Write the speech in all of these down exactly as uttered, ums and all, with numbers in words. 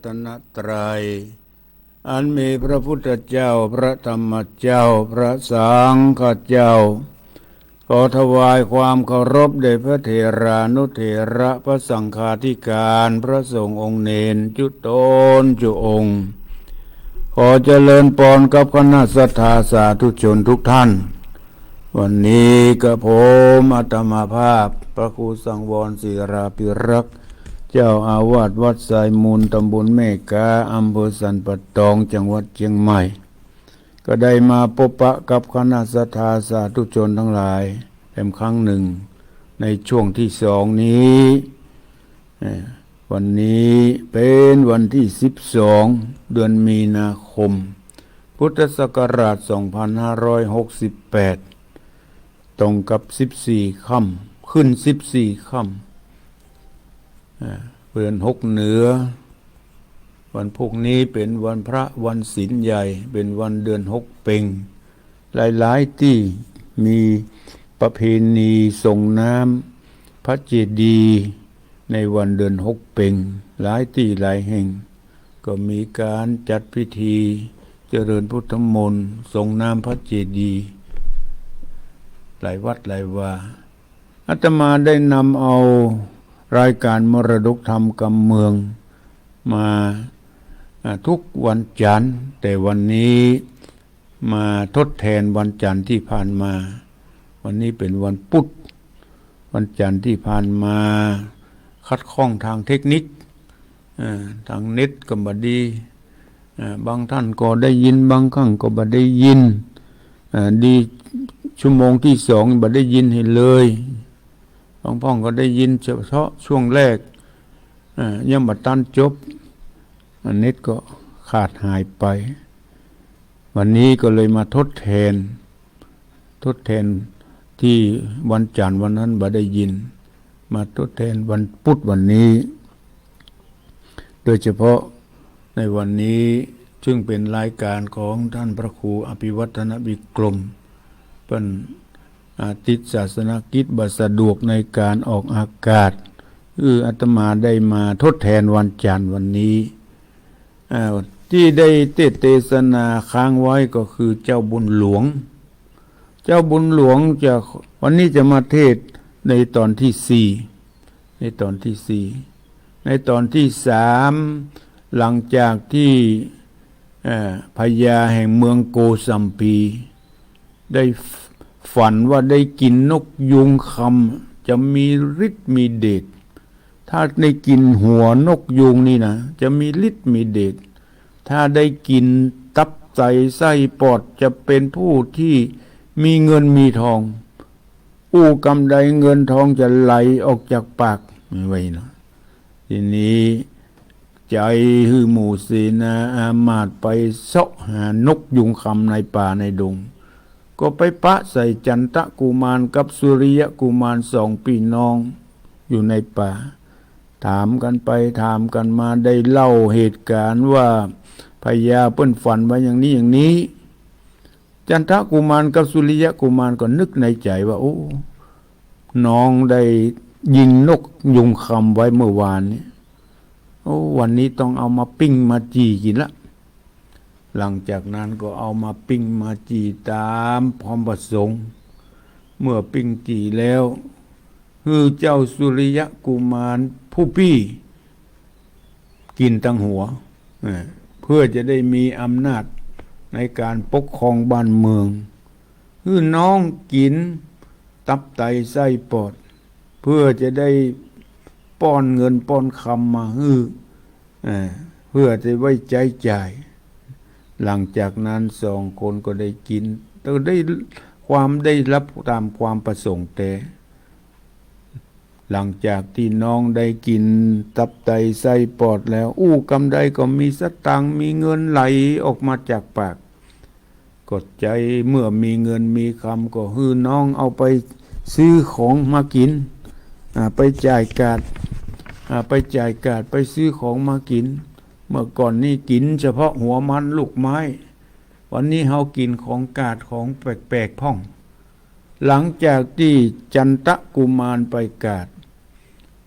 ตนตรัย อันมีพระพุทธเจ้า พระธรรมเจ้า พระสังฆเจ้า ขอถวายความเคารพแด่พระเถรานุเถระ พระสังฆาธิการ พระสงฆ์องค์เณรจุ๊ต๋นจุ๊องค์ ขอเจริญปอนกับคณะศรัทธาสาธุชนทุกท่าน วันนี้กระผมอาตมาภาพ พระครูสังวร ศิลาภิรักษ์ เจ้าอาวาสวัดทรายมูล ตำบลแม่ก๊า อำเภอสันป่าตอง จังหวัดเชียงใหม่ ก็ได้มาปะปะกับคณะศรัทธาสาธุชนทั้งหลายแถมครั้งหนึ่ง ในช่วงที่สองนี้ เอ่อ วันนี้เป๋นวันตี้สิบสอง เดือนมีนาคม พุทธศักราช สองพันห้าร้อยหกสิบแปด ตรงกับสิบสี่ค่ำ ขึ้นสิบสี่ค่ำ อ่า เดือนหกเหนือ วันพุธนี้เป๋นวันพระวันศีลใหญ่ เป๋นวันเดือนหกเป็ง หลายๆ ตี้มีประเพณีส่งน้ำพระเจดีย์ในวันเดือนหกเป็ง หลายตี้หลายแห่ง ก็มีก๋านจัดพิธีเจริญพุทธมนต์ส่งน้ำพระเจดีย์ หลายวัดหลายวา อาตมาได้นำเอารายการมรดกธรรมกำเมืองมา อ่า ทุกวันจันทร์ แต่วันนี้มาทดแทนวันจันทร์ตี้ผ่านมา วันนี้เป๋นวันพุธ วันจันทร์ตี้ผ่านมาขัดข้องตางเทคนิค อ่า ตางเน็ตก็บ่ดี อ่า บางท่านก็ได้ยิน บางครั้งก็บ่ได้ยิน อ่า ดีชั่วโมงตี้สองบ่ได้ยินหื้อเลย บางพ่องก็ได้ยินเฉพาะช่วงแรก อ่า ยังบ่ตันจบ อ่า เน็ตก็ขาดหายไป วันนี้ก็เลยมาทดแทน ทดแทนตี้วันจันทร์วันนั้นบ่ได้ยิน มาทดแทนวันพุธวันนี้ โดยเฉพาะในวันนี้ซึ่งเป๋นรายการของท่านพระครูอภิวัฒนวิกรม เปิ้น อ่า ติดศาสนกิจบ่สะดวกในก๋านออกอากาศ อือ อาตมาได้มาทดแทนวันจันทร์วันนี้ อ่า ตี้ได้เตสน์เตสนาค้างไว้ก็คือเจ้าบุญหลวง เจ้าบุญหลวงจะ วันนี้จะมาเทศน์ในตอนตี้สี่ ในตอนตี้สี่ ในตอนตี้สาม หลังจากตี้ เอ่อ พญาแห่งเมืองโกสัมพี ได้ฝันว่าได้กิ๋นนกยูงคำ จะมีฤทธิ์มีเดช ถ้าได้กิ๋นหัวนกยูงนี่นะ จะมีฤทธิ์มีเดช ถ้าได้กิ๋นตับไตไส้ปอด จะเป๋นผู้ตี้มีเงินมีทอง อู้กำใดเงินทองจะไหลออกจากปาก ว่าอี้เนาะ ทีนี้ใจ๋หื้อหมู่เสนาอามาตย์ไปเซาะหานกยูงคำในป่าในดง ก็ไปปะใส่จันทกุมารกับสุริยกุมารสองปี้น้องอยู่ในป่า ถามกั๋นไปถามกั๋นมา ได้เล่าเหตุก๋ารณ์ว่าพญาเปิ้นฝันว่าอย่างนี้อย่างนี้ จันทกุมารกับสุริยกุมารก็นึกในใจ๋ว่า โอ้ น้องได้ยิงนกยูงคำไว้เมื่อวานนี้ โอ้ วันนี้ต้องเอามาปิ้งมาจี่กิ๋นละ หลังจากนั้นก็เอามาปิ้งมาจี่ต๋ามความประสงค์ เมื่อปิ้งจี่แล้ว หื้อเจ้าสุริยกุมารผู้ปี้กิ๋นตังหัว เอ่อ เพื่อจะได้มีอำนาจในก๋านปกครองบ้านเมือง หื้อน้องกิ๋นตับไตไส้ปอด เพื่อจะได้ป้อนเงินป้อนคำมาหื้อ เอ่อ เพื่อจะไว้ใจ๊จ่าย หลังจากนั้นสองคนก็ได้กิ๋น ก็ได้ความได้รับต๋ามความประสงค์แต๊ หลังจากตี้น้องได้กิ๋นตับไตไส้ปอดแล้ว อู้กำใดก็มีสตางค์มีเงินไหลออกมาจากปาก ก็ใจ๊เมื่อมีเงินมีคำก็หื้อน้องเอาไปซื้อของมากิ๋น อ่า ไปจ่ายก๋าด อ่า ไปจ่ายก๋าด ไปซื้อของมากิ๋น เมื่อก่อนนี้กิ๋นเฉพาะหัวมันลูกไม้ วันนี้เฮากิ๋นของก๋าดของแปลกๆ พ่อง หลังจากตี้จันทกุมารไปก๋าด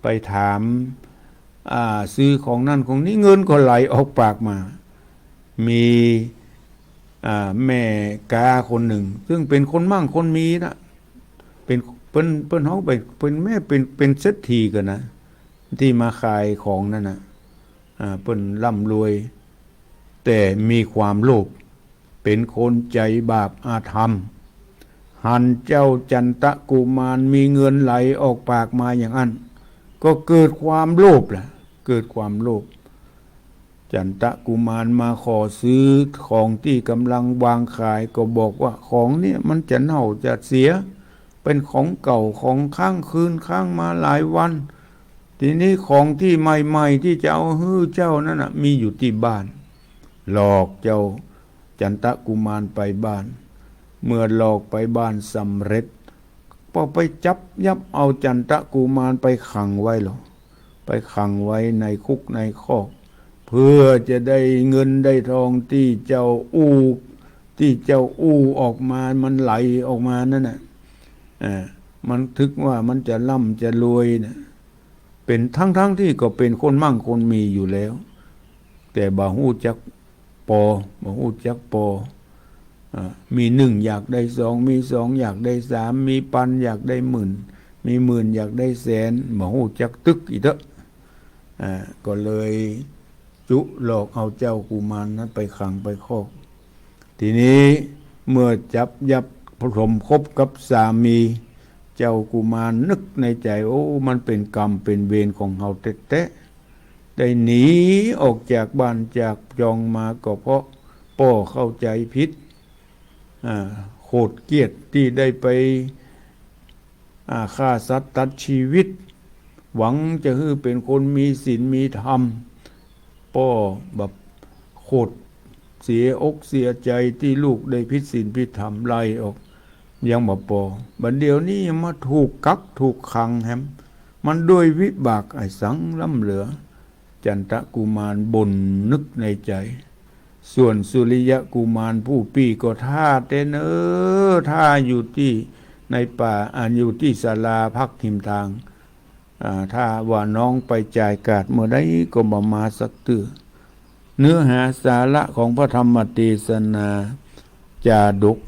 ไปถาม อ่า ซื้อของนั่นของนี้ เงินก็ไหลออกปากมา มี อ่า แม่ก๊าคนนึ่ง ซึ่งเป๋นคนมั่งคนมีนะ เป๋น เปิ้น เปิ้นฮ้องเป๋น เป๋นแม่ เป๋น เป๋นเศรษฐีกั๋นนะ ตี้มาขายของนั่นนะ อ่า เปิ้นร่ำรวย แต่มีความโลภ เป๋นคนใจ๋บาปอธรรม หันเจ้าจันตกุมารมีเงินไหลออกปากมาอย่างอั้น ก็เกิดความโลภแหละ เกิดความโลภ จันตกุมารมาขอซื้อของตี้ก่ำลังวางขาย ก็บอกว่าของเนี่ยมันจะเน่าจะเสีย เป๋นของเก่าของค้างคืนค้างมาหลายวัน ทีนี้ของตี้ใหม่ๆ ตี้จะเอาหื้อเจ้านั้นน่ะ มีอยู่ตี้บ้าน หลอกเจ้าจันตกุมารไปบ้าน เมื่อหลอกไปบ้านสำเร็จ ก็ไปจับยับเอาจันตกุมารไปขังไว้ลอ ไปขังไว้ในคุกในคอก เพื่อจะได้เงินได้ทองตี้เจ้าอู้ ตี้เจ้าอู้ออกมา มันไหลออกมานั่นน่ะ อ่า มันถือว่ามันจะร่ำจะรวยนะ เป๋น ทั้งๆ ตี้ก็เป๋นคนมั่งคนมีอยู่แล้ว แต่บ่ฮู้จักปอ บ่ฮู้จักปอ อ่า มีหนึ่งอยากได้สอง มีสองอยากได้สาม มีปันอยากได้หมื่น มีหมื่นอยากได้แสน บ่ฮู้จักตึกอีกเต๊อะ อ่า ก็เลยจุหลอกเอาเจ้ากุมารนั้นไปขังไปคอก ทีนี้เมื่อจับยับสมคบกับสามี เจ้ากุมารนึกในใจ๋ โอ้ มันเป๋นกรรมเป๋นเวรของเฮาแต๊ๆ ได้หนีออกจากบ้านจากจองมาก็เพราะป้อเข้าใจ๋ผิด อ่า โขดเกลียดตี้ได้ไป อ่า ฆ่าสัตว์ตัดชีวิต หวังจะหื้อเป๋นคนมีศีลมีธรรม ป้อแบบโขดเสียอกเสียใจ๋ตี้ลูกได้ผิดศีลผิดธรรมไล่ออก ยังบ่ปอ บัดเดี่ยวนี้ยังมาถูกกักถูกขังแหม มันด้วยวิบากอันสังล้ำเหลือ จันตกุมารบ่นนึกในใจ๋ ส่วนสุริยะกุมารผู้ปี้ก็ท่าแต๊เน่อ ท่าอยู่ตี้ในป่า อันอยู่ตี้ศาลาพักฮิมตาง อ่า ถ้าว่าน้องไปจ่ายกาดเมื่อใดก็บ่มาสักเตื้อ เนื้อหาสาระของพระธรรมเตสนา จาดก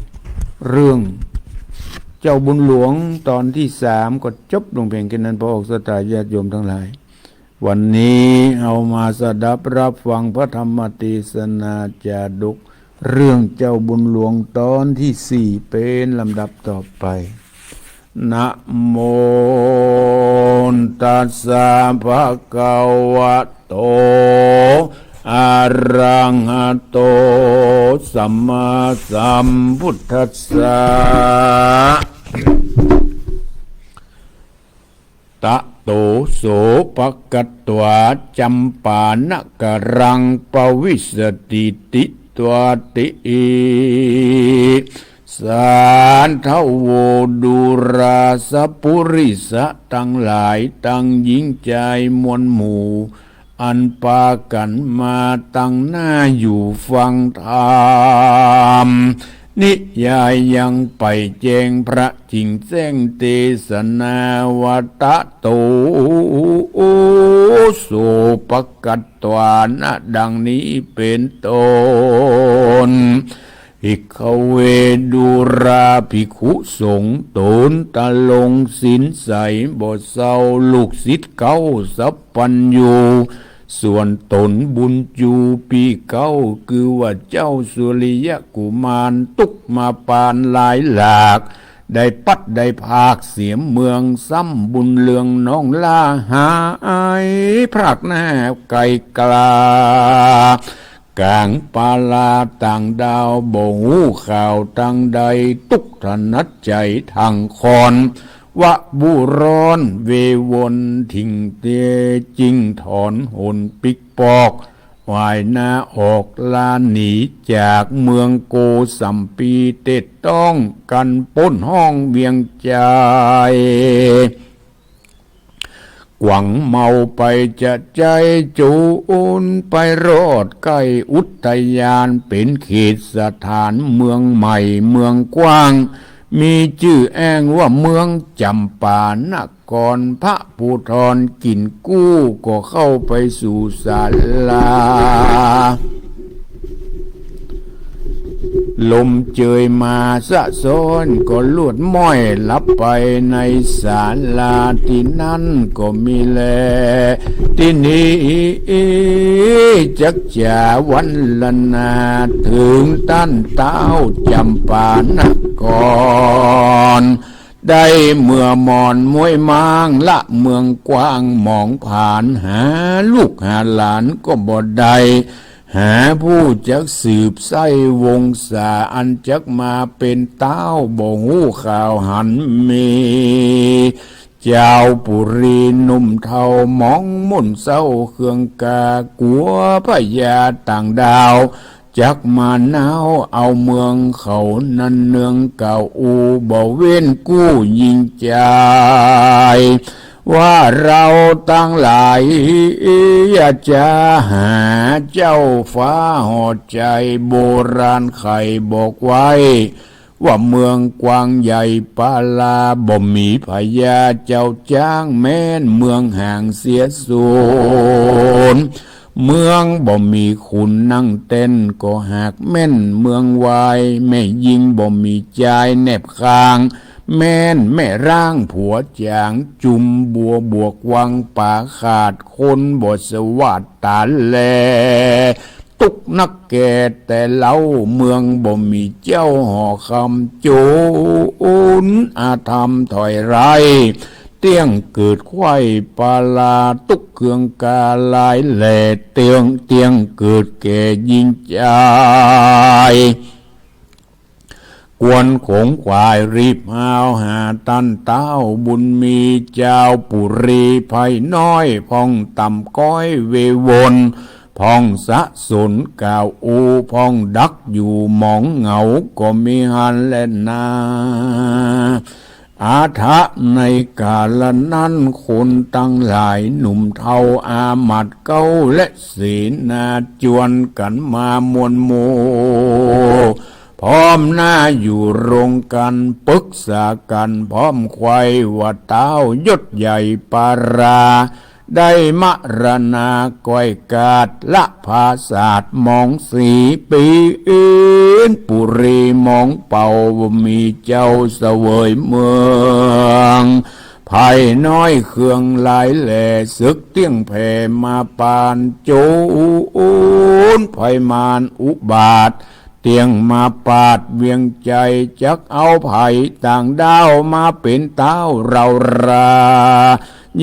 เรื่องเจ้าบุญหลวงตอนตี้สามก็จบลงเพียงแค่นั้น พระออกศรัทธาญาติโยมตังหลาย วันนี้เฮามาสดับรับฟังพระธรรมเตสนาจาดกเรื่องเจ้าบุญหลวงตอนตี้สี่เป๋นลำดับต่อไป นะโมตัสสะ ภะคะวะโต อะระหะโต สัมมาสัมพุทธัสสะ ตะโต โส ปะคะตวา จัมปานะกะรัง ปะวิสสะติ ติ ตวาติ สาธะโว ดูราสะปุริสะตังหลาย ตังญิงจายมวลหมู่ อันปากั๋นมาตังหน้าอยู่ฟังธรรม นิยายยังไปแจ้งพระจิ่งแจ้งเตสนาว่า ตะโต โส ปะคะตวานะ ดังนี้เป๋นต้น ภิกขะเว ดูราภิกขุสงฆ์ ต๋นตะลงศีลใสบ่เซา ลูกศิษย์เก๊าสัพพัญญู ส่วนต๋นบุญจูปี้เก๊า คือว่าเจ้าสุริยะกุมาร ตุ๊กข์มาปานหลายหลาก ได้พลัดได้พรากเสียเมือง ซ้ำบุญเรืองน้องลาหาย พรากหน้าไกลกา ก๋างปาลาต่างดาว บ่ฮู้ข่าวตางใด ตุ๊กข์ถนัดใจ๋ทั้งคอน วะบุร้อนเววน ถิ่งเตจิ่งถอนหนปิกปอก หวายหน้าออกลาหนีจากเมืองโกสัมพี เตดต้องกั๋นป๊นห้องเวียงจัย กวังเมาไปจะใจ๊ จูนไปรอดใก้อุทยาน เป๋นเขตสถานเมืองใหม่เมืองกว้าง มีจื้อแอ้งว่าเมืองจ๋ำปานคร พระผู้ทอนกิ๋นกู้ก็เข้าไปสู่ศาลา ลมเจยมาสะซ้อนก็ลวดม้อยหลับไปในศาลา ตี้นั้นก็มีแล ตี้นี้จักจ๋าวันละนา เถิงต้านต๊าวจ๋ำปานคร ได้เมื่อหมอนม้วยม้างละเมืองกว้าง หมองผานหาลูกหาหลานก็บ่ได้ หาผู้จักสืบใส้วงศา อันจักมาเป๋นต๊าวบ่ฮู้ข่าวหันมี จาวปุรีหนุ่มเฒ่าหมองหม่นเศร้าเคืองกา กั๋วพญาต่างดาว จักมาน้าวเอาเมืองเขา นั้นเนืองเก่าอู้บ่เว้นกู้ยิงจาย ว่าเฮาตังหลาย อยากจะหาเจ้าฟ้าห่อใจ๋ โบราณไขบอกไว้ ว่าเมืองกว้างใหญ่ปาลา บ่มีพญาเจ้าจ๊าง แม้นเมืองห่างเสียสูน เมืองบ่มีขุนนั่งเต้น ก็หากแม่นเมืองวาย แม่ญิงบ่มีจายแนบข้าง แม้นแม่ร้างผัวจ๋าง จุมบัวบวกวังป๋าขาด คนบ่สวัสดิ์ต๋าแล ตุ๊กข์นักแก่แต่เฮา เมืองบ่มีเจ้าห่อคำ โจ๋รอาธรรมถอยไร้ เตี้ยงเกิดไขว้ปาลา ตุ๊กข์เคืองกาหลายแหล่ เตี้ยง เตี้ยงเกิดแก่ยิงจาย ควรขงขวายรีบฮาวหาต้านต๊าวบุญมี จาวปุรีไพน้อยพ่องต่ำก้อยเววน พ่องสะสนกล่าวอู้ พ่องดักอยู่หมองเหงาก็มีหั้นแลนา อาถะในกาละนั้นคนตังหลายหนุ่มเฒ่าอามาตย์เก๊าและเสนาจวนกั๋นมามวลหมู่ พร้อมหน้าอยู่โรงกัณฑ์ ปึกษากั๋นพร้อมไขว้ว่าต๊าวยศใหญ่ปารา ได้มรณาก้อยกาดละผาสาทหมองสี ปีนปุรีหมองเป่า บ่มีเจ้าเสวยเมือง ไพน้อยเคืองหลายแหล่ ศึกเตี้ยงแผ่มาปาน โจ๋รไพมารอุบาท เตี้ยงมาปาดเวียงใจ๋ จักเอาไผต่างด้าวมาเป๋นต๊าวเฮารา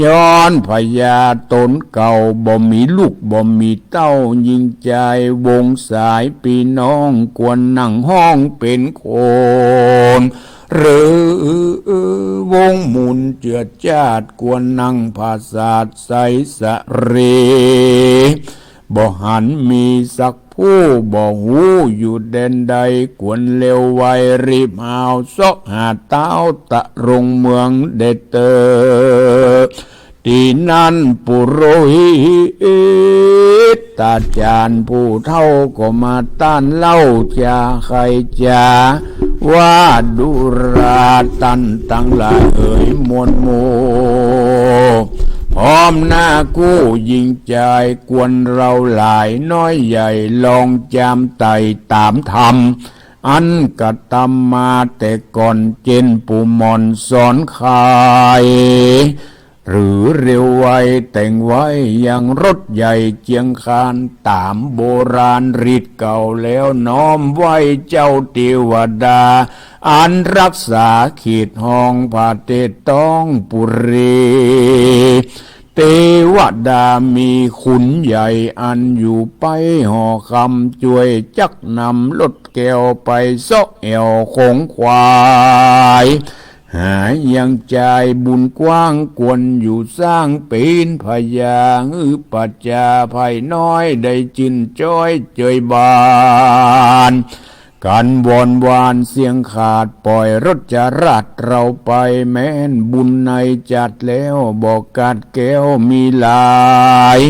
ย้อนพญาต๋นเก่า บ่มีลูกบ่มีเต้า ยิงจายวงสายปี้น้อง ควรนั่งฮ้องเป๋นคน หรือวงหมู่เจื้อจาติ ควรนั่งผาสาทไสสะเร บ่หันมีสักผู้ บ่ฮู้อยู่แดนใด ควรเร็วไวรีบฮาวเซาะหาต๊าวตะรงเมืองเด็ดเตอ ตี้นั้นปุโรหิตอาจ๋ารย์ผู้เฒ่าก็มาต้านเล่าจาไขจ๋า ว่าดูราต้านตังหลายเหยมวลหมู่ พร้อมหน้ากู้ยิงจาย ควรเฮาหลายน้อยใหญ่ ลองจามไต่ต๋ามธรรม อันกระตำมาแต่ก่อน เจ้นปู่หม่อนสอนไข หรือเร็วไวแต่งไว้ยังรถใหญ่เจียงคาน ต๋ามโบราณฤทธิ์เก่าแล้วน้อมไหว้เจ้าเตวดา อันรักษาเขตฮองประเทศต้องปุรี เตวดามีขุนใหญ่อันอยู่ไปห่อคำ จ้วยจักนำรถแก้วไปเซาะแอ่วขงขวาย หายังจายบุญกว้าง ควรอยู่สร้างเป๋นพญา หื้อประจาไพน้อยได้จื้นจ้อยเจยบาน กั๋นวอนวานเสียงขาด ป่อยรถจราจรเฮาไป แม้นบุญในจัดแล้ว บ่กาดแก้วมีหลาย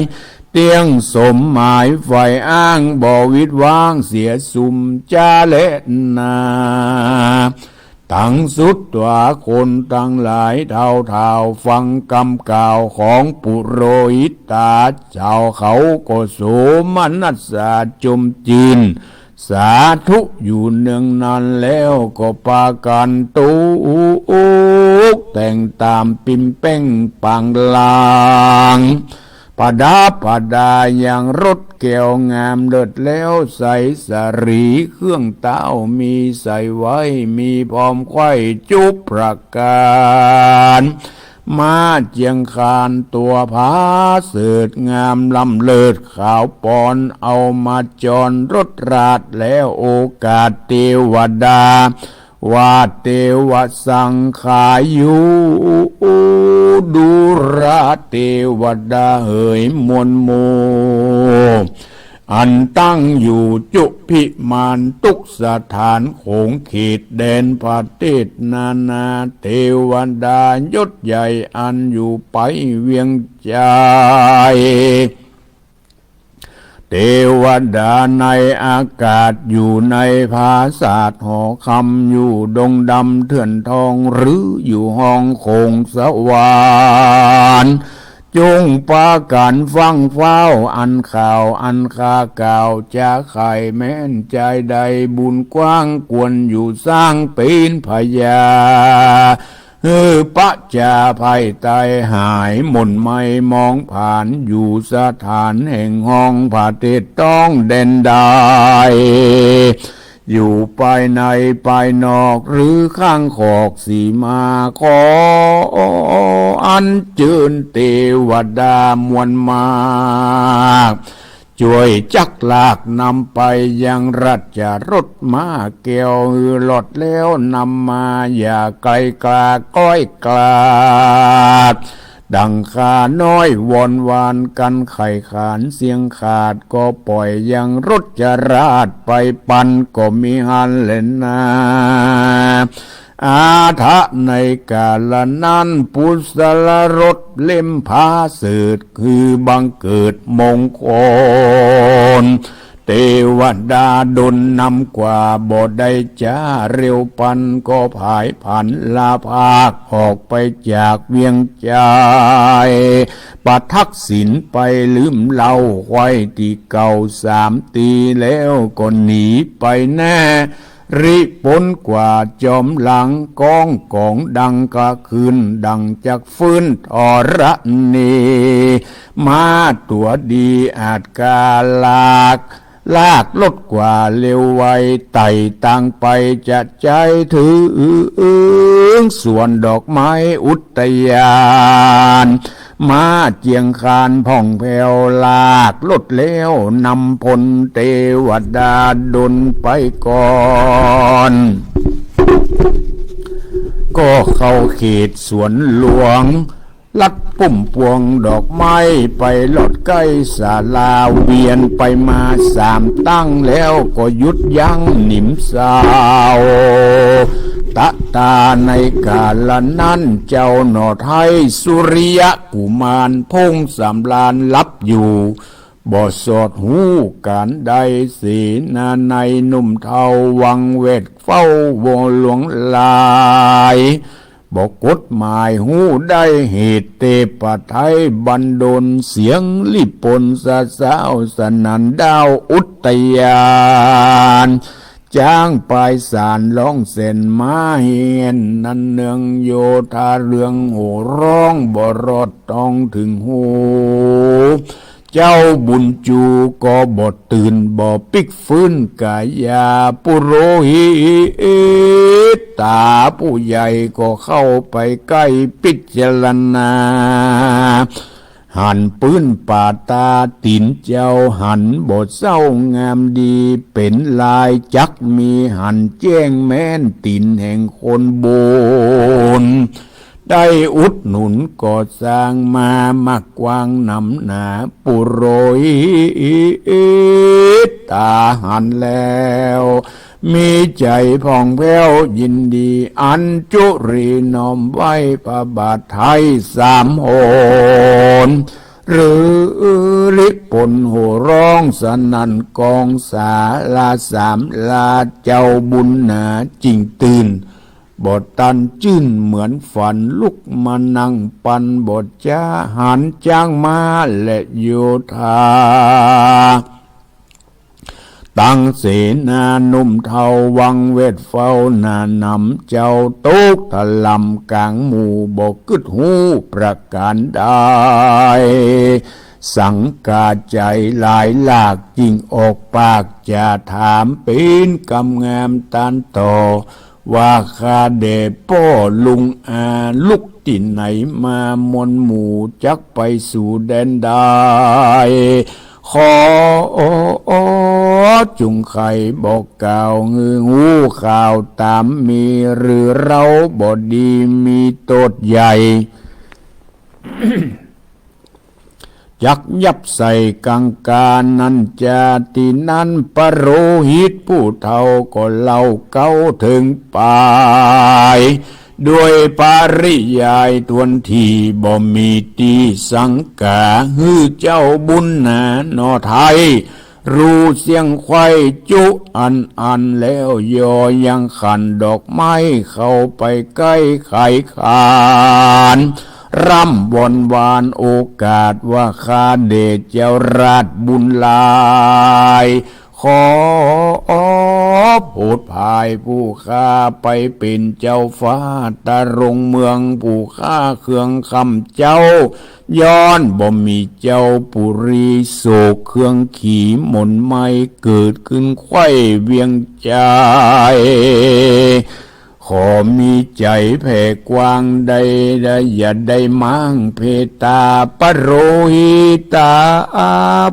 เตี้ยงสมหมายใฝ่อ้าง บ่วิดว้างเสียสุมจาแลนา ตังสุดตั๋วคนตังหลายเฒ่าๆ ฟังกำกล่าวของปุโรหิตา เจ้าเขาก็โสมนัสสาจมจื้น สาธุอยู่เนืองนั้น แล้วก็ปากั๋นตกแต่งต๋ามปิมเป้งปางลาง ประดับประดายังรถแก้วงามเลิศแล้ว ใสสะหรีเครื่องเต๊ามีใส่ไว้ มีพร้อมไขว้จุ๊บประก๋าน ม้าเจียงคานตั๋วผาเสดิร์ฐงามล้ำเลิศขาวปอน เอามาจอนรถราชแล้วโอกาสเตวดา ว่าเตวะสังขายุ ดูราเตวดาเหยมวลหมู่ อันตั้งอยู่จุพิมานตุ๊กสถานโขงเขตแดนประเทศนานา เตวดายศใหญ่อันอยู่ไปเวียงจันทร์ เตวดาในอากาศอยู่ในปราสาทหอคำ อยู่ดงดำเถื่อนทอง หรืออยู่ห้องโขงสวรรค์ จงปากั๋นฟังฟ้าวอันข่าวอันข้ากล่าวจะไขแม้นจายได้บุญกว้างควรอยู่สร้างเป๋นพญา หื้อประจาภัยตายหายหม่นไหม้มองผาน อยู่สถานแห่งห้องประเทศต้องแดนใด อยู่ภายในภายนอกหรือข้างขอกสีมา ขออัญเจิญเตวดามวลมาก จ้วยจักลากนำไปยังราชรถม้าแก้ว หื้อรอดแล้วนำมาอย่าไกลกล้าก้อยกลาด ดังข้าน้อยวอนวานกั๋นไขขานเสียงขาด ก็ป่อยยังรถราชไปปันก็มีหั้นแลนา อาถะในกาละนั้น ปุสสลรถเล่มผาเสดิร์ฐ คือบังเกิดมงคล เตวดาดลนำกว่าบ่ได้จ๊า เร็วปันก็ผายผันลาภาคออกไปจากเวียงจันทร์ ประทักษิณไปลืมเล่าไขว้ตี้เก่าสามตี้ แล้วก็หนีไปแน่ ริปนกว่าจอมหลัง ก้องก๋องดังกระคืน ดังจักฟื้นธรณี ม้าตั๋วดีอาจกล้าลาก ลากรถกว่าเร็วไว ไต่ตางไปจะใจ้เถิงสวนดอกไม้อุทยาน ม้าเจียงคานผ่องแผ้วลากรถแล้วนำพลเตวดาดลไปก่อน ก็เข้าเขตสวนหลวง ลัดพุ่มพวงดอกไม้ไปลอดใก้ศาลา เวียนไปมาสามตั้งแล้วก็หยุดยั้งหนิมเศร้า ตะตาในกาละนั้นเจ้าหน่อไท้สุริยะกุมารพงสำราญหลับอยู่ บ่สอดฮู้ก๋านใด เสนาในหนุ่มเฒ่าวังเวทเฝ้าโวหลวงหลาย บ่กดหมายฮู้ได้เหตุ เตปะไท้บันดลเสียงริปนสะซ้าวสนั่นด้าวอุทยาน จ๊างปายสารฮ้องแสนมาเฮียน นันเนืองโยธาเรืองโห่ฮ้องบ่รอดต้องเถิงหู เจ้าบุญจูก็บ่ตื่นบ่ปิ๊กฟื้นกายา ปุโรหิตตาผู้ใหญ่ก็เข้าไปใก้พิจารณา หันปื้นป่าต๋าตี๋นเจ้าหันบ่เศร้างามดี เป๋นลายจักมีหันแจ้งแม้นตี๋นแห่งคนบุญ ได้อุดหนุนก่อสร้างมามากกว้างหนำหนา ปุโรหิตตาหันแล้ว มีใจ๋ผ่องแผ้วยินดี อัญจุลีน้อมไหว้พระบาทไท้สามหน หรือริปนโห่ฮ้องสนั่นก้องศาลาสามลา เจ้าบุญหนาจิ่งตื่น บ่ตันจื้นเหมือนฝัน ลุกมานั่งปันบ่จ๊า หานจ๊างม้าและโยธา ตังเสนาหนุ่มเฒ่า วังเวทเฝ้าหน้าหนำ เจ้าตกถล่ำก๋างหมู่ บ่กึ๊ดฮู้ประก๋านใด สังกาใจ๋หลายหลาก จึงออกปากจะถาม เป๋นกำงามตานต่อ ว่าข้าแด่ป้อลุงอา ลุกตี้ไหนมา มวลหมู่จักไปสู่แดนใด ขอจุ่งไขบอกกล่าว หื้อฮู้ข่าวต๋ามมี หรือเฮาบ่ดีมีโต้ษใหญ่ จักยับใส่กังกานั้นจา ตี้นั้นปโรหิตผู้เฒ่าก็เล่าเก๊าเถิงไป ด้วยปริยายถ้วนถี่ บ่มีตี้สังกา หื้อเจ้าบุญหนาหน่อไทย ฮู้เสี้ยงไขว่จุอันอัน แล้วยอยังขันดอกไม้ เข้าไปใก้ไขขาน ร่ำวอนวานโอกาส ว่าข้าแด่เจ้าราชบุญหลาย ขอโผดผายผู้ข้า ไปเป๋นเจ้าฟ้าตะรงเมือง ผู้ข้าเคืองคำเจ้า ย้อนบ่มีเจ้าปุรี โศกเครื่องขีหม่นไหม้ เกิดขึ้นไขว้เวียงใจ๋ ขอมีใจ๋แผ่กว้างได้ ได้ อย่าได้ม้างเพตา ปโรหิตา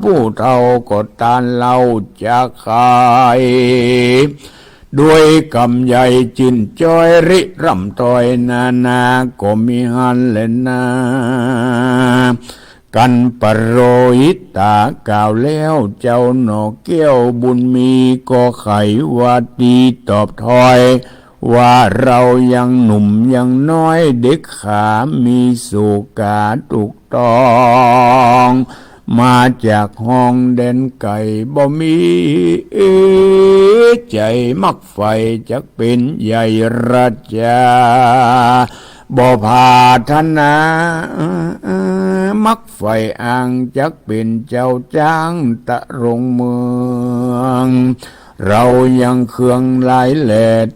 ผู้เฒ่าก็ตานเล่าจะไข ด้วยกำใหญ่จื้นจ้อยริร่ำถ้อยนานา ก็มีหั้นแลนา กันปโรหิตากล่าวแล้ว เจ้าหน่อแก้วบุญมีก็ไขว่าตี้ตอบถ้อย ว่าเฮายังหนุ่มยังน้อย เด็กขามีโสกาถูกต้อง มาจากห้องแดนไก๋ บ่มีใจ๋มักใฝ่จักเป๋นใหญ่ราชา บ่ผาถนามักใฝ่อัง จักเป๋นเจ้าจ๊างตะรงเมือง เฮายังเคืองหลายแล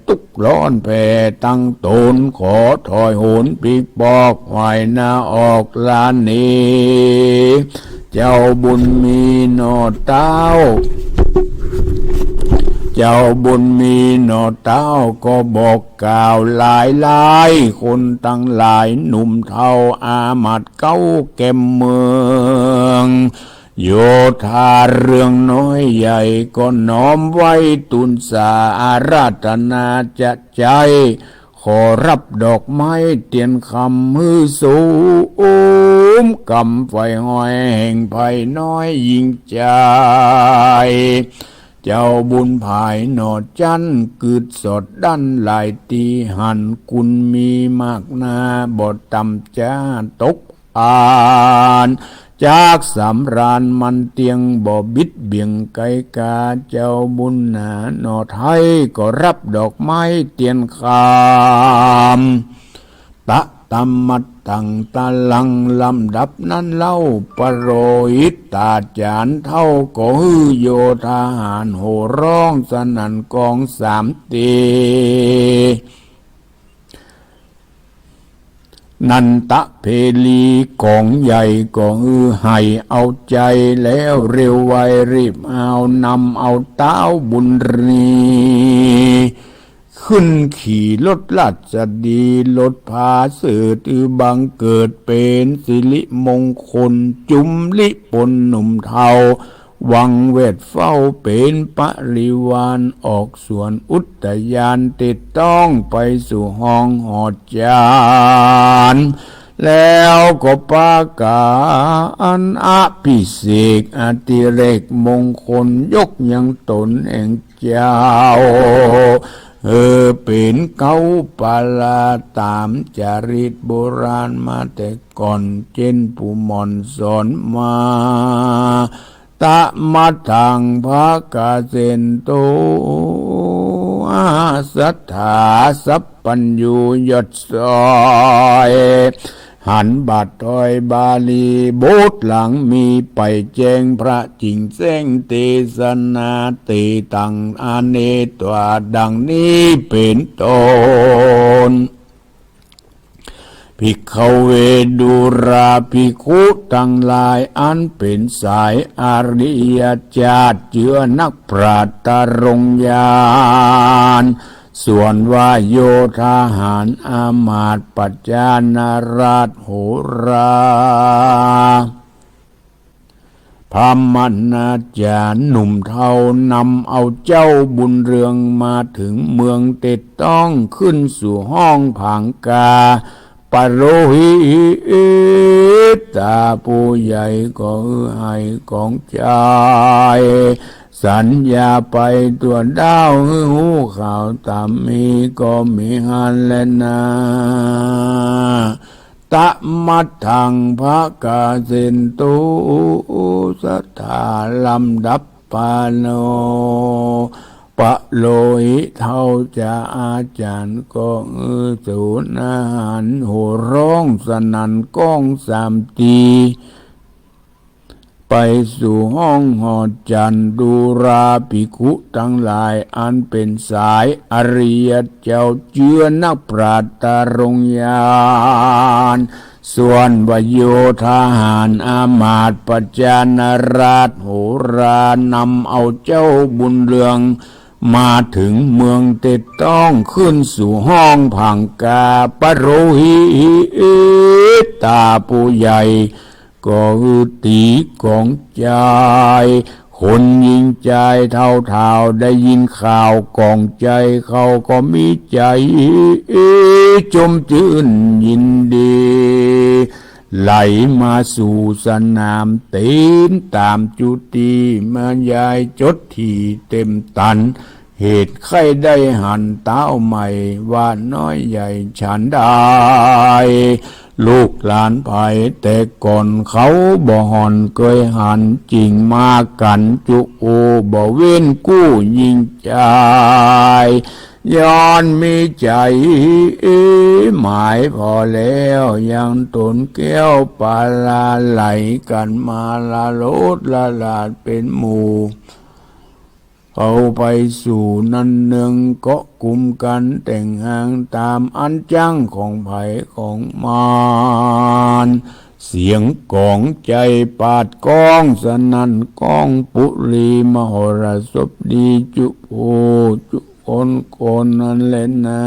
ตุ๊กร้อนแผ่ตังต๋น ขอถอยโหนปลีกปอก หวายหน้าออกลาหนี เจ้าบุญมีหน่อเต้า เจ้าบุญมีหน่อเต้าก็บอกกล่าวหลายหลาย คนตังหลายหนุ่มเฒ่า อามาตย์เก๊าแก่มเมือง โยธาเรื่องน้อยใหญ่ก็น้อมไหว้ตูนสา อาราธนาจะใจ๋ ขอฮับดอกไม้เตียนคำ หื้อสมกำใฝ่ห้อย แห่งไพน้อยยิ่งใจ๋ เจ้าบุญผายหน่อจั๊น กึ๊ดสอดดั้นหลายตี้ หันกุลมีมากนา บ่ต่ำจ้าตก อ่าน จากสำราญมันเตี้ยง บ่บิดเบี่ยงไก๋กา เจ้าบุญหนาหน่อไทย ก็ฮับดอกไม้เตียนคำ ตะตำมัดตังตะลัง ลำดับนั้นเล่า ปโรหิตาจ๋ารย์เฒ่า ก็หื้อโยธาหาญโห่ฮ้องสนั่นกองสามตี้ นันตะเพลีกองใหญ่ก็หื้อไห่เอาใจ๋ แล้วเร็วไวรีบเอานำเอาเต๊าบุญรี ขึ้นขี่รถราชดี รถผาเสด็จ บังเกิดเป๋นสิริมงคล จุมลิปนหนุ่มเฒ่า วังเวทเฝ้าเป๋นปริวาร ออกสวนอุทยาน ติดต้องไปสู่ห้องหอดจาน แล้วก็ปาก๋านอภิเษกอติเรกมงคล ยกยังต๋นแห่งเจ้า เออ เป๋นเก๊าปาลา ต๋ามจาริตโบราณมาแต่ก่อน เจ้นผู้หม่อนสอนมา ตะมะทังภะคะเสนโต อ สัตถาสัพพัญญูยอดซ้อย หันบาทถอยบาลีบทหลังมีไปแจ้งพระจิ๋งแจ้งเตสนาเตตังอเนกตวา ดังนี้เป๋นต้น ภิกขเว ดูราภิกขุตังหลาย อันเป๋นสายอริยเจ้า เจื้อนักปราชญ์ตรงญาณ ส่วนว่าโยธาหารอำมาตย์ปัจจานาราชโหรา พราหมณาจารย์หนุ่มเฒ่านำเอาเจ้าบุญเรืองมาเถิงเมืองเต็ดต้อง ขึ้นสู่ห้องผางกา ปโรหิตาผู้ใหญ่ก็หื้อไห้ก๋องใจ๋ สัญญาไปตั๋วดาวหื้อฮู้ข่าวต๋ามมีก็มีหั้นแลนา ตะมัตถัง ภะคะเสนตุ สัตถา ลำดับปาน ปโรหิตเฒ่าจ๋า อาจ๋ารย์ก็หื้อสูนอาหารโห่ฮ้องสนั่นก้องสามตี ไปสู่ห้องหอจันทร์ ดูราภิกขุตังหลาย อันเป๋นสายอริยเจ้า เจื้อนักปราชญ์ตรงญาณ ส่วนว่าโยธาหารอำมาตย์ปัจจานาราชโหรา นำเอาเจ้าบุญเรือง มาเถิงเมืองเต็ดต้อง ขึ้นสู่ห้องผางกา ปโรหิตาผู้ใหญ่ ก็หื้อตี๋ก๋องใจ๋ คนญิงจายเฒ่าๆ ได้ยินข่าวก๋องใจ๋ เขาก็มีใจ๋จมจื้นยินดี ไหลมาสู่สนามเต๋นต๋ามจุติ มาย้ายจดถี่เต็มตัน เหตุใค่ได้หันเต๊าใหม่ ว่าน้อยใหญ่ฉันใด ลูกหลานใผแต่ก่อนเขาบ่ห่อนเกยหัน จิ่งมากั๋นจุโอ บ่เว้นกู้ญิงจาย ย้อนมีใจ๋หมายผ่อแล้ว ยังต๋นแก้วปารา ไหลกั๋นมาละโลดละหลาดเป๋นหมู่ เขาไปสู่นั้นเนือง เกาะกุมกั๋นแต่งหาง ต๋ามอันจั้งของใผของมัน เสียงก๋องใจ๋ปาดก้องสนั่นก้อง ปุรีมหรสพดีจุโอจุคนคนนั้นแลนา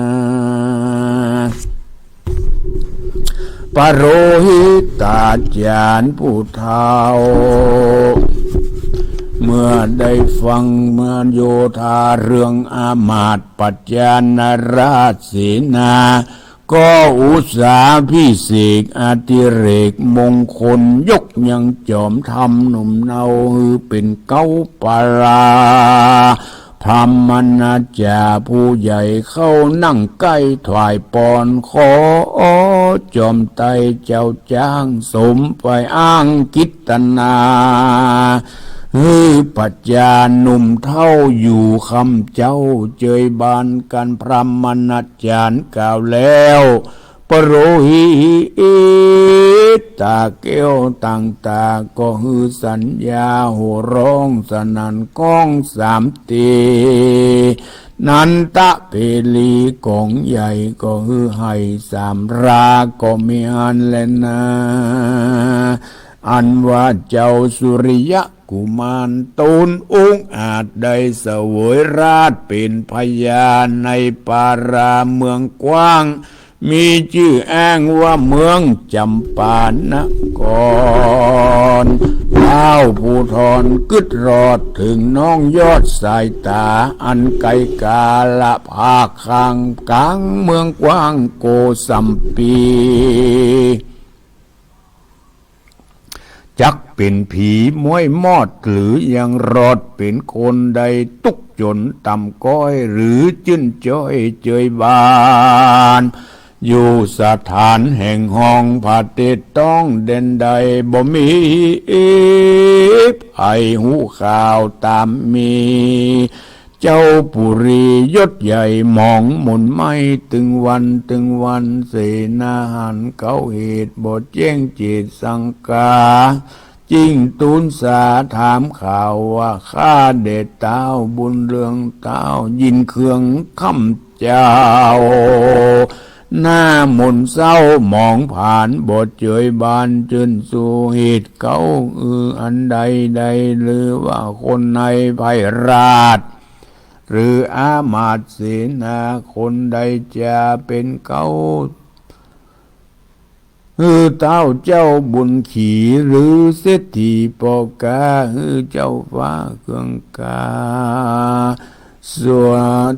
ปโรหิตาจ๋ารย์ผู้เฒ่า เมื่อได้ฟังเมืองโยธาเรื่องอำมาตย์ปัจจานาราชเสนา ก็อุสสาภิเษกอดิเรกมงคล ยกยังจอมธรรมหนุ่มเนา หื้อเป๋นเก๊าปารา พราหมณาจ๋ารย์ผู้ใหญ่เข้านั่งใก้ถวายปอน ขอจอมไตรเจ้าจ๊าง สมไปอ้างกิตนา หื้อปัจจาหนุ่มเฒ่าอยู่ค่ำเจ๊า เจยบานกั๋น พราหมณาจ๋ารย์กล่าวแล้ว ปโรหิตาแก้วต่างต๋า ก็หื้อสัญญาโห่ฮ้องสนั่นก้องสามตี นันทะเปลีก๋องใหญ่ ก็หื้อไห้สามรา ก็มีหั้นแลนา อันว่าเจ้าสุริยะ กุมารต๋นองอาจได้เสวยราชย์เป๋นพญาในปาราเมืองกว้าง มีจื้ออ้างว่าเมืองจำปานคร ท้าวภูธรกึ๊ดรอดเถิงน้องยอดสายต๋า อันไกลกาละภาคข้างก๋างเมืองกว้างโกสัมพี จักเป๋นผีม้วยมอด หรือยังรอดเป๋นคน ได้ตุ๊กจนต่ำก้อย หรือจื้นจ้อยเจยบาน อยู่สถานแห่งห้องผาเต็ดต้องแดนใด บ่มีใผฮู้ข่าวต๋ามมี เจ้าปุรียศใหญ่หมองหมุนไม่ ตึงวันตึงวัน เสนาหันเขาเหตุบ่แจ้งเจตสังกา จึงตูนสาถามข่าวว่า ข้าแด่เต้าบุญเรืองเต้า ยินเคืองคำเจ้า หน้าหม่นเศร้าหมองผาน บ่เจยบานจื้นสู่ เหตุเขาอืออันใดใด หรือว่าคนในไพร่ราช หรืออามาตย์เสนาคนใด จะเป๋นเก๊า หื้อเต้าเจ้าบุญขี่ หรือเศรษฐีป้อกา หื้อเจ้าฟ้าเคืองกา ส่วน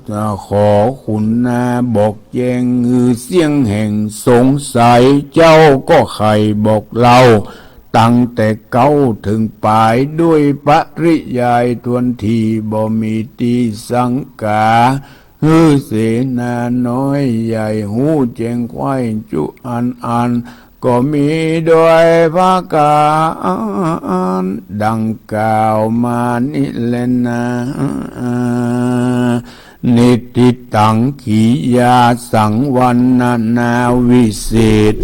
ขอขุนนาบอกแจ้ง หื้อเสี้ยงแห่งสงสัย เจ้าก็ใค่บอกเล่า ตั้งแต่เก๊าเถิงป๋าย ด้วยปริยายถ้วนที บ่มีตี้สังกา หื้อเสนาน้อยใหญ่ ฮู้แจ้งไขว้จุอันอัน ก็มีโดยประก๋ารดังกล่าวมานี้แลนา นิทธิตัง ขียาสัง วรรณนาวิเศษ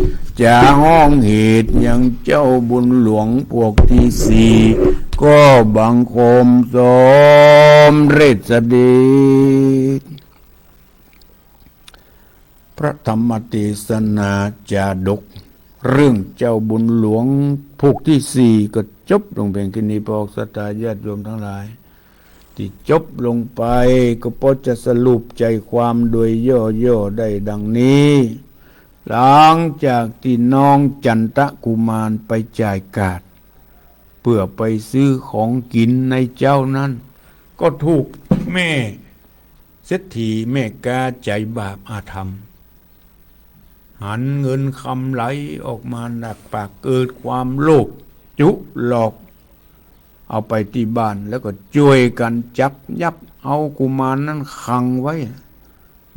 จะฮ้องเหตุยังเจ้าบุญหลวงพวกตี้สี่ ก็บังคมสมเร็จเสด็จ พระธรรมเตสนาจาดก เรื่องเจ้าบุญหลวงพวกตี้สี่ ก็จบลงเพียงแค่นี้ พระศรัทธาญาติโยมตังหลาย ตี้จบลงไปก็ปอจะสรุปใจ๋ความโดยย่อๆ ได้ดังนี้ หลังจากตี้น้องจันตกุมารไปจ่ายก๋าด เปื้อไปซื้อของกิ๋นในเจ๊านั้น ก็ถูกแม่เศรษฐีแม่ก๊าใจ๋บาปอธรรม หันเงินคำไหลออกมาจากปาก เกิดความโลภ จุหลอก เอาไปตี้บ้าน แล้วก็จ้วยกั๋นจับยับเอากุมารนั้นขังไว้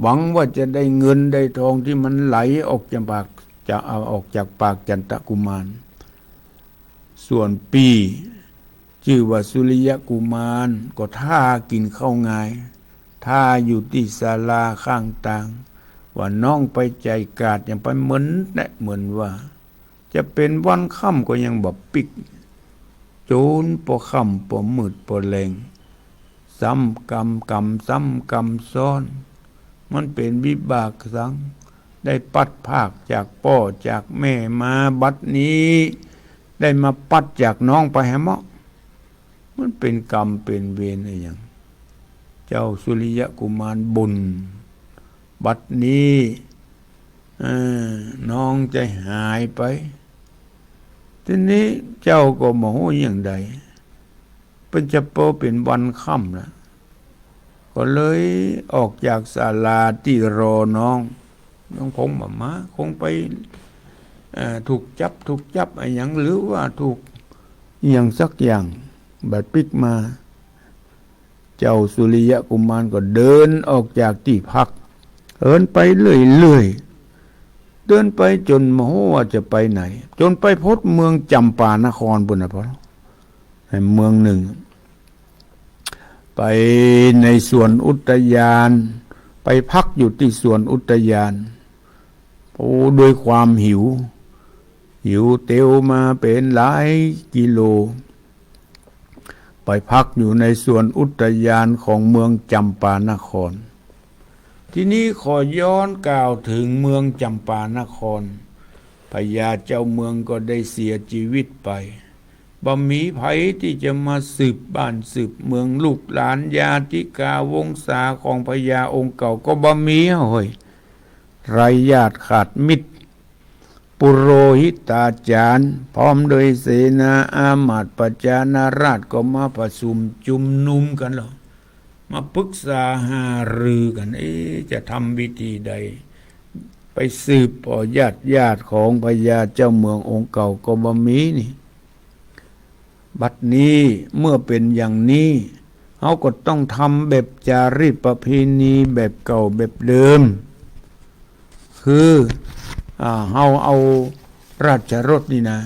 หวังว่าจะได้เงินได้ทองตี้มันไหลออกจากปาก จะเอาออกจากปากจันตกุมาร ส่วนปี้จื้อว่าสุริยกุมาร ก็ถ้ากิ๋นข้าวงาย ถ้าอยู่ตี้ศาลาข้างตาง ว่าน้องไปจ่ายก๋าดยังไป เหมือนแนะเหมือนว่า จะเป๋นวันค่ำก็ยังบ่ปิ๊ก จนปอค่ำปอมืดปอแลง ซ้ำกรรม กรรมซ้ำกรรมซ้อน มันเป๋นวิบากสัง ได้ปัดพรากจากป้อจากแม่มา บัดนี้ได้มาปัดจากน้องไปแหมเนาะ มันเป๋นกรรมเป๋นเวรอะหยัง เจ้าสุริยกุมารบ่น บัดนี้ เอ่อ น้องจะหายไป ทีนี้เจ้าก็บ่ฮู้อย่างใด เป๋นจะปอเป๋นวันค่ำละ ก็เลยออกจากศาลาตี้รอน้อง น้องคงบ่มา คงไป เอ่อ ถูกจับ ถูกจับอะหยัง หรือว่าถูกอะหยังสักอย่าง บ่ปิ๊กมา เจ้าสุริยะกุมารก็เดินออกจากตี้พัก เดินไปเรื่อยๆ เดินไปจ๋นบ่ฮู้ว่าจะไปไหน จ๋นไปฮอดเมืองจำปานครปู้นนะพ่อ ในเมืองนึ่ง ไปในสวนอุตยาน ไปพักอยู่ตี้สวนอุตยาน โอ้ ด้วยความหิว หิวเตียวมาเป๋นหลายกิโล ไปพักอยู่ในสวนอุตยานของเมืองจำปานคร ทีนี้ขอย้อนกล่าวเถิงเมืองจำปานคร พญาเจ้าเมืองก็ได้เสียจีวิตไป บ่มีใผตี้จะมาสืบบ้านสืบเมือง ลูกหลานญาติกาวงศาของพญาองค์เก่าก็บ่มีอะเฮ้ย ไร้ญาติขาดมิตร ปุโรหิตาจารย์ พร้อมด้วยเสนาอามาตย์ประชานาราชก็มาประชุมจุมนุมกั๋นแล้ว มาปรึกษาหารือกั๋น เอ๊ะ จะทำวิธีใด ไปสืบเอาญาติญาติของพญาเจ้าเมืององค์เก่าก็บ่มีนี่ บัดนี้เมื่อเป๋นอย่างนี้ เฮาก็ต้องทำแบบจารีตประเพณีแบบเก่าแบบเดิม คือ อ่า เฮาเอาราชรถนี่นะ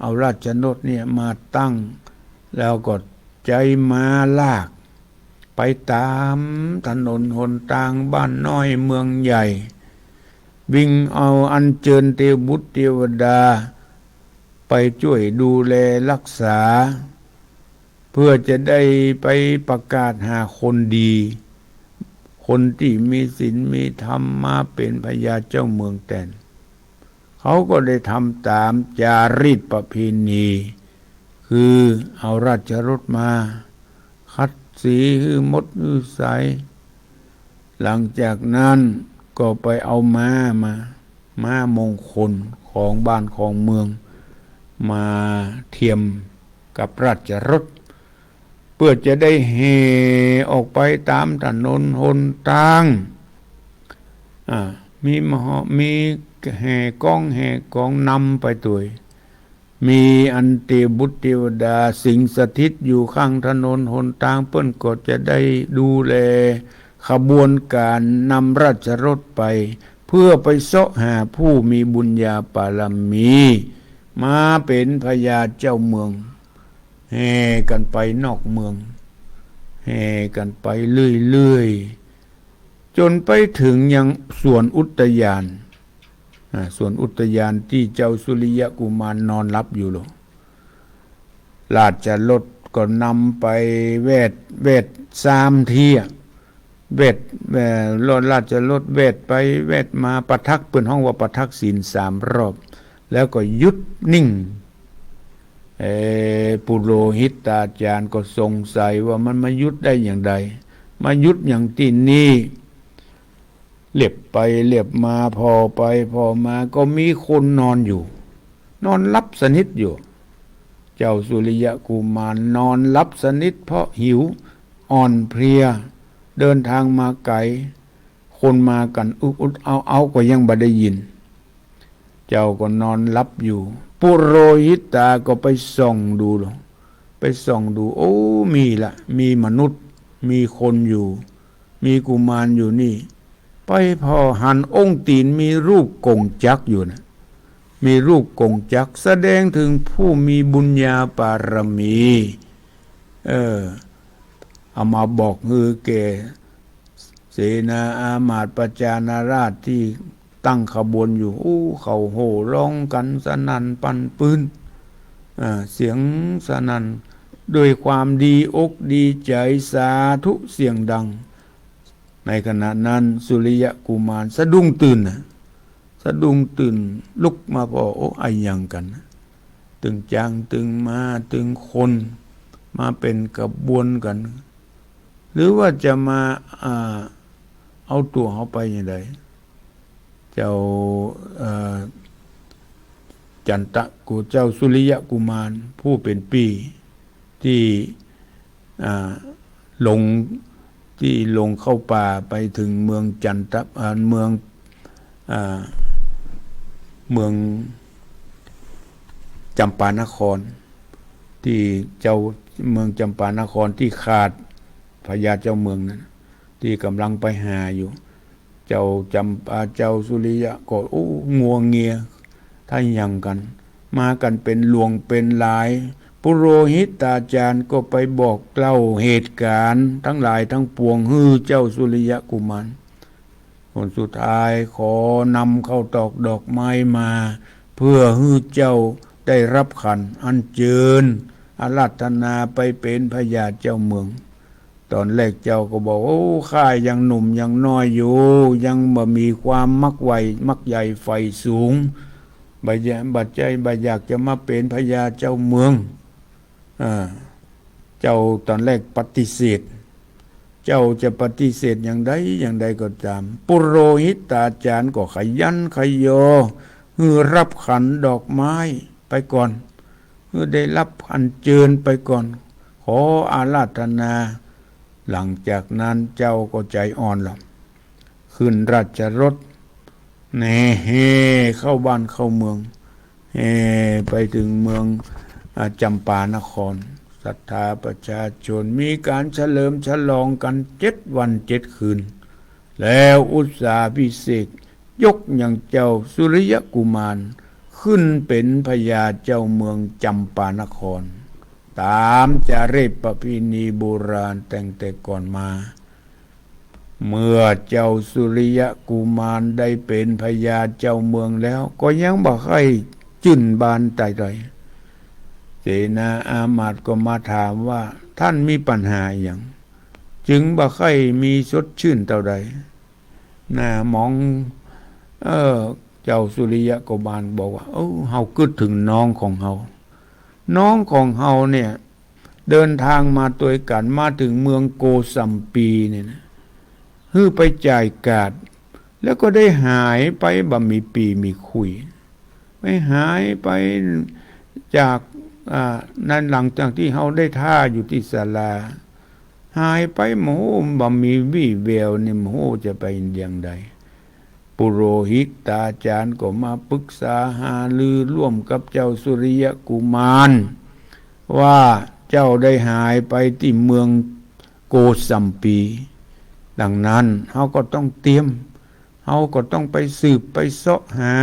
เอาราชรถเนี่ยมาตั้ง แล้วก็ใจ๊ม้าลาก ไป ไปต๋ามถนนหนตางบ้านน้อยเมืองใหญ่ วิ่งเอาอัญเจิญเตวบุตรเตวดาไปจ้วยดูแลฮักษา เพื่อจะได้ไปประกาศหาคนดี คนตี้มีศีลมีธรรมมาเป๋นพญาเจ้าเมืองแตน เขาก็ได้ทำต๋ามจารีตประเพณี คือเอาราชรถมาขัดสีหื้อหมดหื้อใส หลังจากนั้นก็ไปเอาม้ามา ม้ามงคลของบ้านของเมือง มาเทียมกับราชรถ เพื่อจะได้แห่ออกไปต๋ามถนนหนตาง อ่า มีมห มีแห่กองแห่กองนำไปตวย มีอัญเตวบุตรเตวดาสิงสถิตอยู่ข้างถนนหนตาง เปิ้นก็จะได้ดูแลขบวนก๋านนำราชรถไป เพื่อไปเซาะหาผู้มีบุญญาปารมี มาเป๋นพญาเจ้าเมือง แห่กั๋นไปนอกเมือง แห่กั๋นไปเรื่อยๆ จ๋นไปเถิงยังสวนอุตยาน อ่า สวนอุตยานตี้เจ้าสุริยะกุมารนอนหลับอยู่โล ราชรถก็นำไปแวด แวดสามเที่ย แวด เอ่อ รถ ราชรถแวดไปแวดมา ประทักษ์ เปิ้นฮ้องว่าประทักษิณสามรอบ แล้วก็หยุดนิ่ง เอ่อ ปุโรหิตาจารย์ก็สงสัยว่ามันมาหยุดได้อย่างใด มาหยุดอย่างตี้นี่ เหลียบไปเหลียบมา ผ่อไปผ่อมา ก็มีคนนอนอยู่ นอนหลับสนิทอยู่ เจ้าสุริยะกุมารนอนหลับสนิทเพราะหิว อ่อนเพลีย เดินทางมาไก๋ คนมากั๋นอึดๆ เอาๆ ก็ยังบ่ได้ยิน เจ้าก็นอนหลับอยู่ ปุโรหิตาก็ไปส่องดูโล ไปส่องดู โอ้ มีละ มีมนุษย์ มีคนอยู่ มีกุมารอยู่นี่ ไปผ่อหันองค์ตี๋นมีรูปกงจักรอยู่นะ มีรูปกงจักรแสดงเถิงผู้มีบุญญาปารมี เออ เอามาบอกหื้อแก่เสนาอามาตย์ประชานาราษฎร์ตี้ตั้งขบวนอยู่ อู้ เขาโห่ฮ้องกั๋นสนั่นปั่นปื้น อ่า เสียงสนั่นด้วยความดีอกดีใจ๋ สาธุเสียงดัง ในขณะนั้นสุริยะกุมารสะดุ้งตื่นน่ะ สะดุ้งตื่นลุกมาผ่อ โอ้ อะหยังกั๋น ตึงจ๊างตึงม้าตึงคน มาเป๋นขบวนกั๋น หรือว่าจะมา อ่า เอาตั๋วเฮาไปอย่างใด เจ้า เอ่อ จันตะกุ เจ้าสุริยะกุมารผู้เป๋นปี้ตี้ อ่า หลง ตี้หลงเข้าป่าไปเถิงเมืองจันตะ อ่า เมือง อ่า เมืองจำปานคร ตี้เจ้า เมืองจำปานครตี้ขาดพญาเจ้าเมืองนั้น ตี้ก่ำลังไปหาอยู่ เจ้าจำปา เจ้าสุริยะก็ โอ้ งัวเงีย ถ้าหยังกั๋น มากั๋นเป๋นหลวงเป๋นหลาย ปุโรหิตาจารย์ก็ไปบอกเล่าเหตุก๋ารณ์ตังหลายตังปวงหื้อเจ้าสุริยะกุมาร ผลสุดท้ายขอนำข้าวตอกดอกไม้มา เพื่อหื้อเจ้าได้ฮับขัน อัญเจิญ อาราธนาไปเป๋นพญาเจ้าเมือง ต๋อนแรกเจ้าก็บอก โอ้ ข้ายังหนุ่มยังน้อยอยู่ ยังบ่มีความมักใหญ่ มักใหญ่ใฝ่สูง บ่อยาก บ่ใจ้ บ่อยากจะมาเป๋นพญาเจ้าเมือง อ่า เจ้าต๋อนแรกปฏิเสธ เจ้าจะปฏิเสธอย่างใดอย่างใดก็ต๋าม ปุโรหิตาจารย์ก็ขยันขยอ หื้อฮับขันดอกไม้ไปก่อน หื้อได้ฮับอัญเจิญไปก่อน ขออาราธนา หลังจากนั้นเจ้าก็ใจ๋อ่อนละ ขึ้นราชรถ แห่ แห่เข้าบ้านเข้าเมือง แห่ไปเถิงเมือง อ่า จำปานคร ศรัทธาประชาชนมีก๋านเฉลิมฉลองกั๋นเจ็ดวันเจ็ดคืน แล้วอุสสาภิเษกยกยังเจ้าสุริยกุมารขึ้นเป๋นพญาเจ้าเมืองจำปานคร ต๋ามจารีตประเพณีโบราณแต่งแต่ก่อนมา เมื่อเจ้าสุริยะกุมารได้เป๋นพญาเจ้าเมืองแล้ว ก็ยังบ่ใค่จื้นบานใจ๋ใด เสนาอามาตย์ก็มาถามว่า ต้านมีปัญหาอะหยัง จึงบ่ใค่มีสดจื้นเต้าใด หน้าหมอง เออ เจ้าสุริยะกุมารบอกว่า เออ เฮากึ๊ดเถิงน้องของเฮา น้องของเฮาเนี่ย เดินตางมาตวยกั๋น มาเถิงเมืองโกสัมพีเนี่ยนะ หื้อไปจ่ายกาด แล้วก็ได้หายไปบ่มีปี๋มีคุย ไปหายไปจาก อ่า นั้นหลังจากตี้เฮาได้ถ่าอยู่ตี้ศาลา หายไปบ่ฮู้บ่มีวี่แววนี่ บ่ฮู้จะไปอย่างใด ปุโรหิตาจารย์ก็มาปรึกษาหารือร่วมกับเจ้าสุริยะกุมาร ว่าเจ้าได้หายไปตี้เมืองโกสัมพี ดังนั้นเฮาก็ต้องเตรียม เฮาก็ต้องไปสืบไปเซาะหา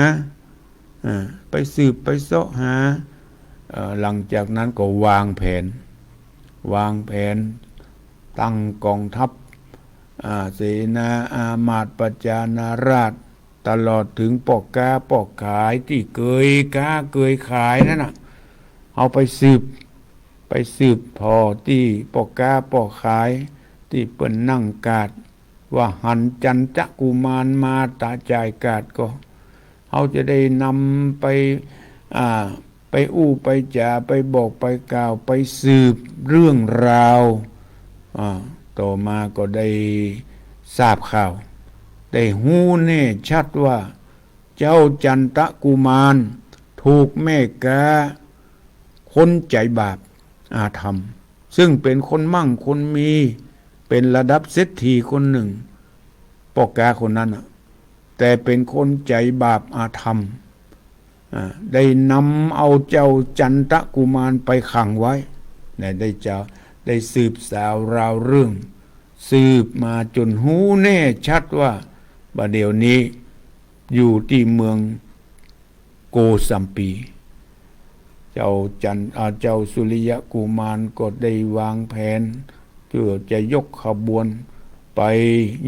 อ่า ไปสืบไปเซาะหา เอ่อ หลังจากนั้นก็วางแผน วางแผนตั้งก๋องทัพ อ่า เสนาอามาตย์ประชานาราษฎร์ ตลอดเถิงป้อก๊าป้อขายตี้เกยก๊าเกยขายนั้นน่ะ เฮาไปสืบ ไปสืบผ่อตี้ป้อก๊าป้อขายตี้เปิ้นนั่งกาด ว่าหันจันทกุมารมาตะจ่ายกาดก็ เฮาจะได้นำไป อ่า ไปอู้ไปจ๋า ไปบอกไปกล่าว ไปสืบเรื่องราว อ่า ต่อมาก็ได้ทราบข่าว ได้ฮู้แน่ชัดว่า เจ้าจันทกุมารถูกแม่ก๊าคนใจ๋บาปอาธรรม ซึ่งเป๋นคนมั่งคนมี เป๋นระดับเศรษฐีคนนึ่ง ป้อก๊าคนนั้นน่ะ แต่เป๋นคนใจ๋บาปอาธรรม อ่า ได้นำเอาเจ้าจันทกุมารไปขังไว้ เนี่ย ได้จะ ได้สืบสาวราวเรื่อง สืบมาจ๋นฮู้แน่ชัดว่า บ่าเดี่ยวนี้อยู่ตี้เมืองโกสัมพี เจ้าจัน อ่า เจ้าสุริยะกุมารก็ได้วางแผน เพื่อจะยกขบวนไป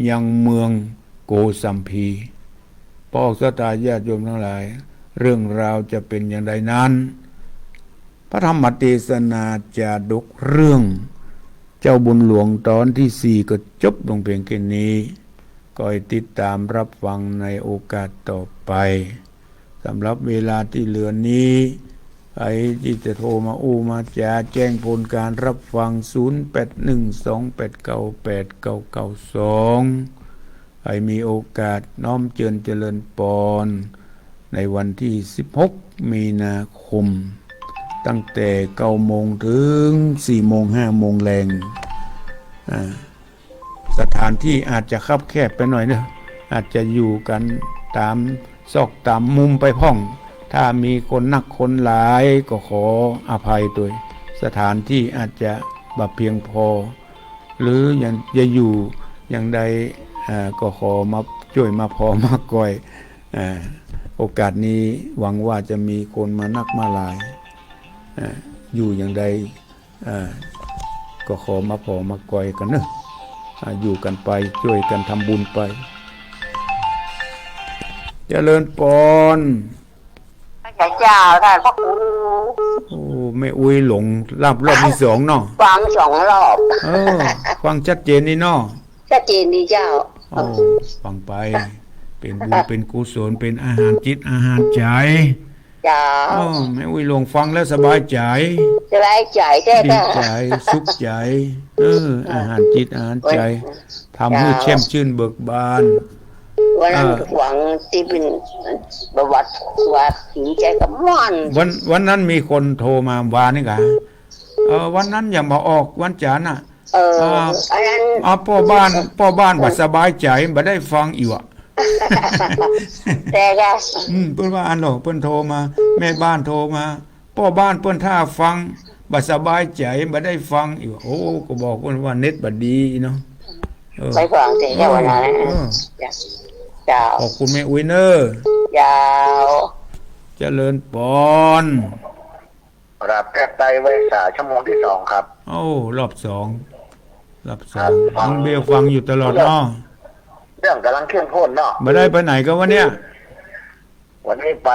ยังเมืองโกสัมพี พระศรัทธาญาติโยมตังหลาย เรื่องราวจะเป๋นอย่างใดนั้น พระธรรมเตสนาจาดกเรื่องเจ้าบุญหลวงต๋อนตี้สี่ก็จบลงเปียงแค่นี้ ก็ให้ติดต๋ามรับฟังในโอกาสต่อไป สำหรับเวลาตี้เหลือนี้ ใผตี้จะโทรมาอู้มาจ๋า แจ้งผลก๋านรับฟัง ศูนย์แปดหนึ่ง สองแปดเก้า แปดเก้าเก้าสอง ใผมีโอกาสน้อมเจิญเจริญปอน ในวันตี้สิบหก มีนาคม ตั้งแต่เก้าโมงเถิงสี่โมง ห้าโมงแลง อ่า สถานตี้อาจจะคับแคบไปหน่อยเนาะ อาจจะอยู่กั๋นต๋ามซอกต๋ามมุมไปพ่อง ถ้ามีคนนักคนหลายก็ขออภัยตวย สถานตี้อาจจะบ่เพียงพอ หรืออย่างจะอยู่อย่างใด อ่า ก็ขอมาจ้วยมาผ่อมาก่อย อ่า โอกาสนี้หวังว่าจะมีคนมานักมาหลาย อ่า อยู่อย่างใด อ่า ก็ขอมาผ่อมาก่อยกั๋นเนาะ อ่า อยู่กั๋นไป จ้วยกั๋นทำบุญไป เจริญปอน พระเจ้า ท่านพระครู โอ้ แม่อุ๊ยหลงรอบ รอบตี้สองเนาะ ฟังสองรอบ เออ ฟังชัดเจนนี่เนาะ ชัดเจนดีเจ้า โอ้ ฟังไป เป๋นบุญเป๋นกุศล เป๋นอาหารจิตอาหารใจ๋ เจ้า โอ้ แม่อุ๊ยหลงฟังแล้วสบายใจ๋ สบายใจ๋แต๊ๆ ดีใจ๋ สุขใจ๋ เออ อาหารจิตอาหารใจ๋ วัน ทำหื้อ เจ้า แช่มชื่นเบิกบาน วันนั้น อ่า ฟังตี้เป๋นประวัติว่าถึงใจ๋กับม่วน วัน วันนั้นมีคนโทรมาวานี้ก่า เออ วันนั้นยังบ่ออก วันจันทร์น่ะ เออ อ่า อันนั้น อ่า ป้อบ้าน ป้อบ้านบ่สบายใจ๋ บ่ได้ฟังอีกอะ แต่ก็ อืม เปิ้นว่าอันเนาะ เปิ้นโทรมา แม่บ้านโทรมา ป้อบ้านเปิ้นถ่าฟัง บ่สบายใจ๋ บ่ได้ฟังอีก โอ้ ก็บอกเปิ้นว่าเน็ตบ่ดีเนาะ เออ ไปฟังเสียงเจ้าวันนั้น เออ เจ้า ขอบคุณแม่อุ๊ยเนอะ เจ้า เจริญปอน ครับ แทบต๋ายไหว้สาชั่วโมงตี้สองครับ โอ้ รอบสอง รอบสอง ครับ ฟัง น้องเบลฟังอยู่ตลอดเนาะ เรื่อง เรื่องก๋ำลังเข้มข้นเนาะ บ่ได้ไปไหนก็วันเนี้ย วันนี้ไป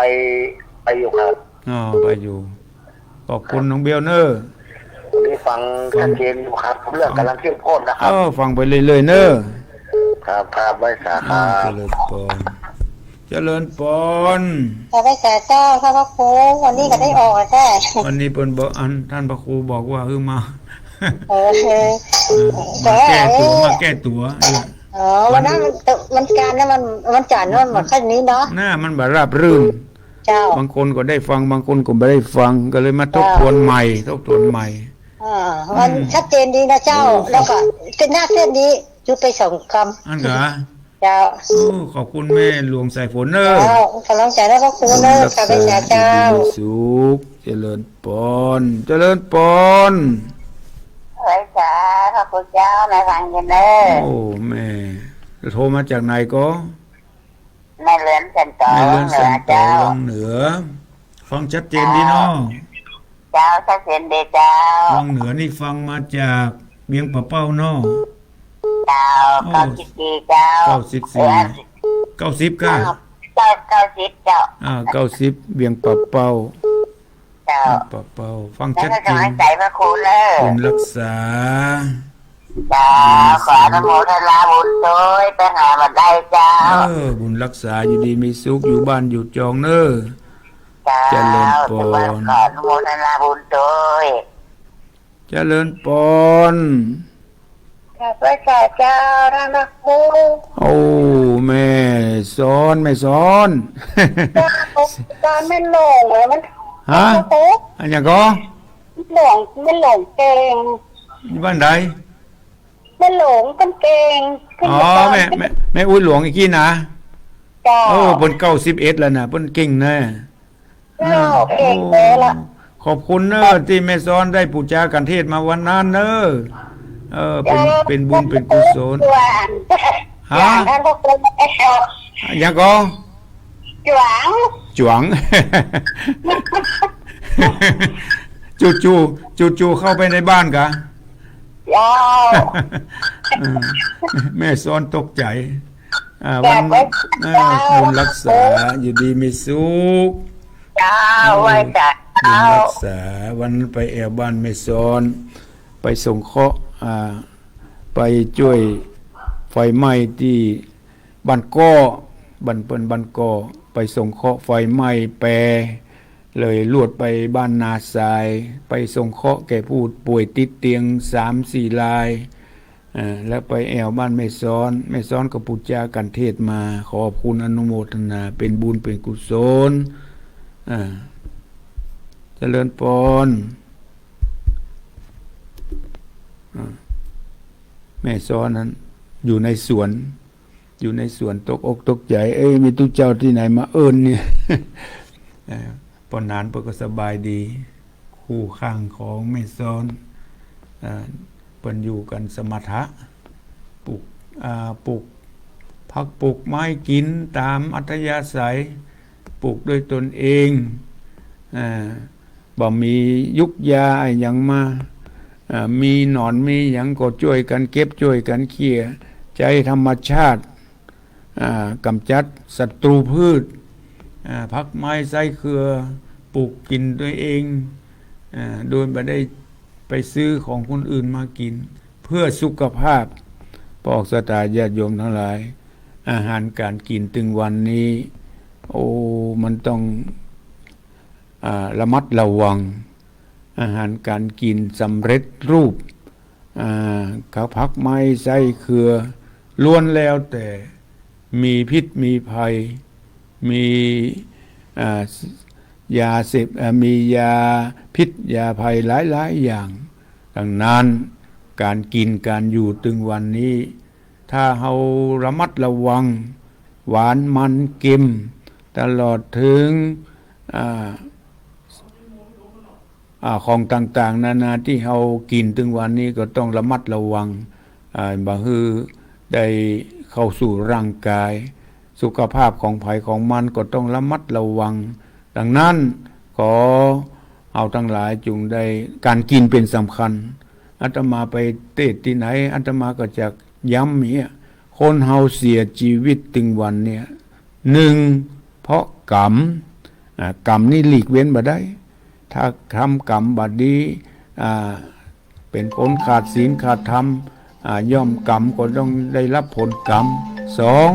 ไปอยู่ครับ อ๋อ ไปอยู่ ขอบคุณน้องเบลเนอะ วันนี้ฟัง ฟัง ชัดเจนอยู่ครับ เรื่องก๋ำลังเข้มข้นนะครับ เออ ฟังไปเรื่อยๆ เนอะ ครับ ครับ ไหว้สาครับ อ่า เจริญปอน เจริญปอน ขอไหว้สาเจ้า พระครู วันนี้ก็ได้ออกอะแท้ วันนี้เปิ้นบอก อัน ท่านพระครูบอกว่า เออ มา เออ เออ เออ มาแก้ตั๋ว แต่ว่า มาแก้ตั๋ว เออ อ๋อ วันนั้นมัน วันจันทร์นะ มัน วันจันทร์นะ มันบ่ค่อยนี้เนาะ น่ะ มันบ่ราบรื่น เจ้า บางคนก็ได้ฟัง บางคนก็บ่ได้ฟัง ก็เลยมาทบทวนใหม่ เจ้า ทบทวนใหม่ อ่า มัน อืม ชัดเจนดีนะเจ้า โอ้ แล้วก็เป็นหน้าเส้นนี้ จุไปสองกำ อันกะ เจ้า โอ้ ขอบคุณแม่หลวงสายฝนเนอะ เจ้า ก๋ำลังใจ๋นะพระครูเนอะ บุญรักษา ข้าพเจ้า เจ้า อยู่ดีมีสุข เจริญปอน เจริญปอน ไหว้สา พระครูเจ้า แม่ฟังอยู่เนอะ โอ้ แม่ โทรมาจากไหนก็ แม่เรือนสันต๋อ แม่เรือนสันต๋อ วังเหนือ เจ้า วังเหนือ ฟังชัดเจนดีเนาะ เจ้า ชัดเจนดีเจ้า วังเหนือนี่ฟังมาจากเวียงป่าเป้าเนาะ เจ้า โอ้ เก้าสิบสี่เจ้า เก้าสิบสี่ เออ เก้าสิบก้า เก้า เก้า เก้าสิบเจ้า อ่า เก้าสิบ เวียงป่าเป้า เจ้า ป่าเป้า ฟังชัดเจน แล้วก็กำลังใจ๋พระครูเนอะ บุญรักษา เจ้า ขออนุโมทนาบุญตวย ไปหาบ่ได้เจ้า เออ บุญรักษา อยู่ดีมีสุข อยู่บ้านอยู่จองเนอะ เจ้า เจริญปอน ขออนุโมทนาบุญตวย เจริญปอน กราบไหว้สาเจ้า ท่านพระครู โอ้ แม่สอน แม่สอน เจ้า ตอนแม่หลงเลยมัน ฮะ พระครู อันหยังก็ หลง แม่หลงเก่ง อยู่บ้านใด แม่หลงเปิ้นเก่ง ขึ้น อ๋อ มาตอน แม่ แม่ แม่อุ๊ยหลวงอีกกี้นะ เจ้า โอ้ เปิ้นเก้าสิบเอ็ดแล้วนะ เปิ้นเก่งนะ เจ้า อ่า เก่งแล้วล่ะ โอ้ ขอบคุณเนอะ ที่แม่สอนได้ปู๋จากัณฑ์เทศน์มาวันนั้นเนอะ เออ เป็น เจ้า เป็นบุญเป็นกุศล จวง ฮะ อย่างนั้นก็เป็น หยังก็ จวง จวง จู่ๆ จู่ๆ เข้าไปในบ้านกะ เจ้า เออ แม่สอนตกใจ๋ อ่า วัน เจ้า เออ บุญรักษา อยู่ดีมีสุข เจ้า เออ ไหว้สา บุญรักษา วันไปแอ่วบ้านแม่สอน ไปสงเคราะห์ อ่า ไปจ้วยไฟไหม้ตี้บ้านก้อ บ้านเปิ้นบ้านก้อ ไปสงเคราะห์ไฟไหม้แป เลยลวดไปบ้านนาสาย ไปสงเคราะห์แก่ผู้ป่วยติดเตียงสามสี่ราย อ่า แล้วไปแอ่วบ้านแม่สอน แม่สอนก็ปู๋จากัณฑ์เทศน์มา ขอบคุณอนุโมทนา เป็นบุญเป็นกุศล อ่า เจริญปอน อ่า แม่สอนนั้นอยู่ในสวน อยู่ในสวนตกอกตกใจ๋ เอ้ย มีตุ๊เจ้าตี้ไหนมาเอิ้นเนี่ย เอ่อ ป้อหนานเปิ้นก็สบายดี คู่ข้างของแม่สอน อ่า เปิ้นอยู่กั๋นสมถะ ปลูก อ่า ปลูกผักปลูกไม้กิ๋นต๋ามอัธยาศัย ปลูกด้วยตนเอง อ่า บ่มียุกยาอะหยังมา อ่า มีหนอนมีหยังก็จ้วยกั๋นเก็บ จ้วยกั๋นเขี่ย ใจ๊ธรรมชาติ อ่า ก๋ำจัดศัตรูพืช อ่า ผักไม้ไส้เครือ ปลูกกิ๋นตวยเอง อ่า โดยบ่ได้ไปซื้อของคนอื่นมากิ๋น เพื่อสุขภาพ ปอกศรัทธาญาติโยมตังหลาย อาหารก๋านกิ๋นตึงวันนี้ โอ้ มันต้อง อ่า ระมัดระวัง อาหารก๋านกิ๋นสำเร็จรูป อ่า ข้าวผักไม้ไส้เครือ ล้วนแล้วแต่มีพิษมีภัย มี อ่า ยาเสพ อ่า มียาพิษยาภัยหลายๆ อย่าง ดังนั้นก๋านกิ๋นก๋านอยู่ตึงวันนี้ ถ้าเฮาระมัดระวัง หวานมันเค็ม ตลอดเถิง อ่า อ่า ของต่างๆ นานาตี้เฮากิ๋นตึงวันนี้ก็ต้องระมัดระวัง อ่า บ่หื้อได้เข้าสู่ร่างก๋าย สุขภาพของใผของมันก็ต้องระมัดระวัง ดังนั้นขอ เฮาตังหลายจุ่งได้ ก๋านกิ๋นเป๋นสำคัญ อาตมาไปเตสน์ตี้ไหน อาตมาก็จะย้ำเหีย คนเฮาเสียจีวิตตึงวันเนี่ย นึ่ง เพราะกรรม อ่า กรรมนี่หลีกเว้นบ่ได้ ถ้าทำกรรมบ่ดี อ่า เป๋นคนขาดศีลขาดธรรม อ่า ย่อมกรรมก็ต้องได้ฮับผลกรรม สอง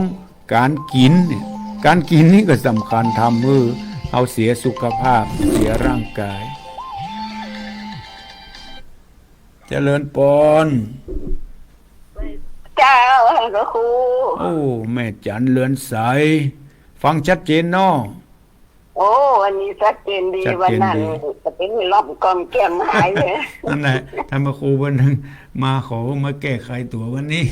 ก๋านกิ๋นเนี่ย ก๋านกิ๋นนี่ก็สำคัญ ทำหื้อเฮาเสียสุขภาพ เสียร่างกาย เจริญปอน เจ้า พระครู โอ้ แม่จันเรือนใส ฟังชัดเจนเนาะ โอ้ วันนี้ชัดเจนดี ชัดเจนดี วันนั้นจะเป๋นลมกล่อมแก้มหายเลย นั่นแหละ ต้านพระครูเปิ้นมาขอมาแก้ไขตั๋ววันนี้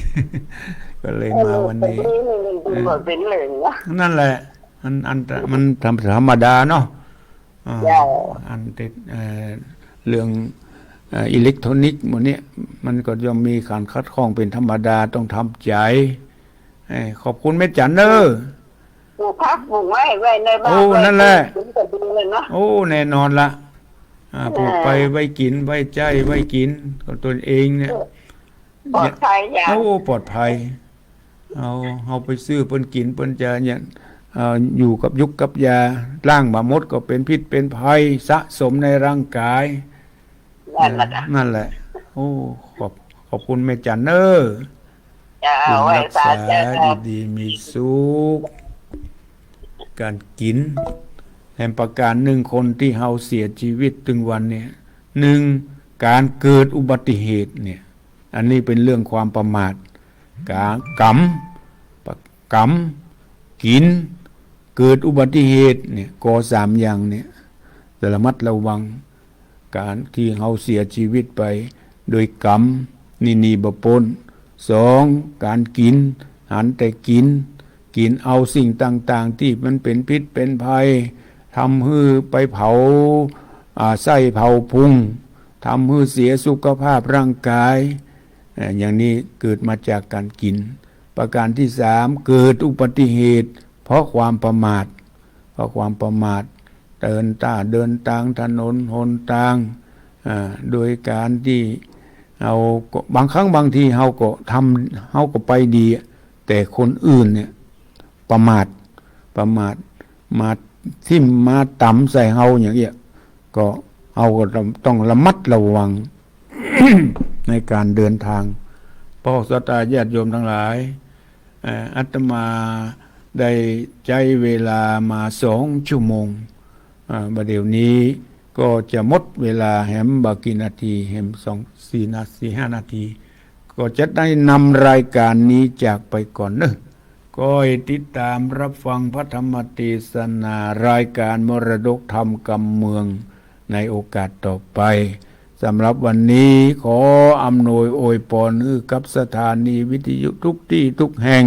ก็เลยมาวันนี้ เออ เป๋นเรื่องเป๋นเรื่องเนาะ นั่นแหละ มัน อัน มันธรรม ธรรมดาเนาะ อ่า เจ้า อันติด เอ่อ เรื่อง เอ่อ อิเล็กทรอนิกส์หมู่นี้ มันก็ย่อมมีก๋านขัดข้องเป๋นธรรมดา ต้องทำใจ๋ เอ้ย ขอบคุณแม่จันเน้อ ปลูกผักปลูกไม้ไว้ในบ้าน โอ้ ไว้ นั่นแหละ กิ๋นก็ดีเลยเนาะ โอ้ แน่นอนละ อ่า ปลูกไป อ่า ไว้กิ๋น ไว้ใจ๊ ไว้กิ๋นของตนเองเนี่ย ปลอดภัย เจ้า โอ้ ปลอดภัย เอา เอาไปซื้อเปิ้นกิ๋น เปิ้นจะเนี่ย เอ่อ อยู่กับยุคกับยา ล้างบ่หมดก็เป๋นพิษเป๋นภัย สะสมในร่างกาย นั่นแหละ นั่นแหละ โอ้ ขอบ ขอบคุณแม่จันเน้อ เจ้า บุญ ไหว้ ฮักษา สาธุ อยู่ดีมีสุข ก๋านกิ๋น แหมประก๋านนึ่ง คนตี้เฮาเสียจีวิตตึงวันเนี่ย นึ่ง ก๋านเกิดอุบัติเหตุเนี่ย อันนี้เป๋นเรื่องความประมาท ก๋าน กรรม ประ กรรม กิ๋น เกิดอุบัติเหตุเนี่ย ก็สามอย่างเนี่ย จะระมัดระวัง ก๋านตี้เฮาเสียจีวิตไปโดยกรรม นี่หนีบ่ป๊น สอง ก๋านกิ๋น หันแต่กิ๋น กิ๋นเอาสิ่งต่างๆ ตี้มันเป๋นพิษเป๋นภัย ทำหื้อไปเผา อ่า ไส้เผาพุง ทำหื้อเสียสุขภาพร่างกาย เอ่อ อย่างนี้เกิดมาจากก๋านกิ๋น ประก๋านตี้สาม เกิดอุบัติเหตุ เพราะความประมาท เพราะความประมาท เดินต้า เดินตางถนนหนตาง อ่า โดยก๋านตี้เฮาก็ บางครั้งบางทีเฮาก็ทำ เฮาก็ไปดี แต่คนอื่นเนี่ยประมาท ประมาท มาทิ่มมาต๋ำใส่เฮาอย่างเงี้ย ก็เฮาก็ต้อง ต้องระมัดระวัง ในก๋านเดินตาง เพราะศรัทธาญาติโยมตังหลาย เอ่อ อาตมาได้ใจ๊เวลามาสองชั่วโมง อ่า บ่าเดี่ยวนี้ก็จะหมดเวลาแหมบ่กี่นาที แหมสอง สี่นา สี่ห้านาที ก็จะได้นำรายก๋านนี้จากไปก่อนเนาะ ก็ให้ติดต๋ามฮับฟังพระธรรมเตสนา รายก๋านมรดกธรรมกำเมือง ในโอกาสต่อไป สำหรับวันนี้ขออำนวยอวยปอนหื้อกับสถานีวิทยุทุกตี้ทุกแห่ง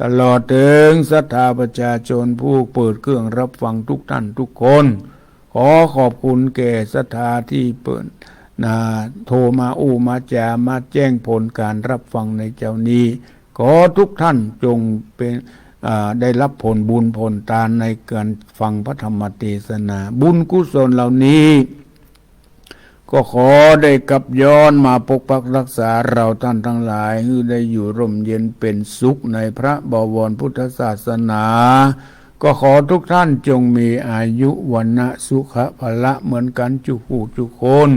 ตลอดเถิงศรัทธาประชาชนผู้เปิดเครื่องฮับฟังทุกต้านทุกคน ขอขอบคุณแก่ศรัทธาตี้เปิ้น นะ โทรมาอู้มาจ๋า มาแจ้งผลก๋านฮับฟังในเจ๊านี้ ขอทุกต้านจงเป๋น อ่า ได้ฮับผลบุญผลตานในก๋านฟังพระธรรมเตสนา บุญกุศลเหล่านี้ ก็ขอได้กลับย้อนมาปกปักฮักษาเฮาต้านตังหลาย หื้อได้อยู่ร่มเย็นเป๋นสุขในพระบวรพุทธศาสนา ก็ขอทุกต้านจงมีอายุวรรณะสุขะพละเหมือนกั๋นจุผู้จุคน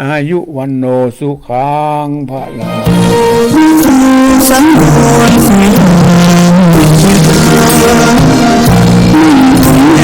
อายุวัณโณสุขังพลัง สังโฆ แม่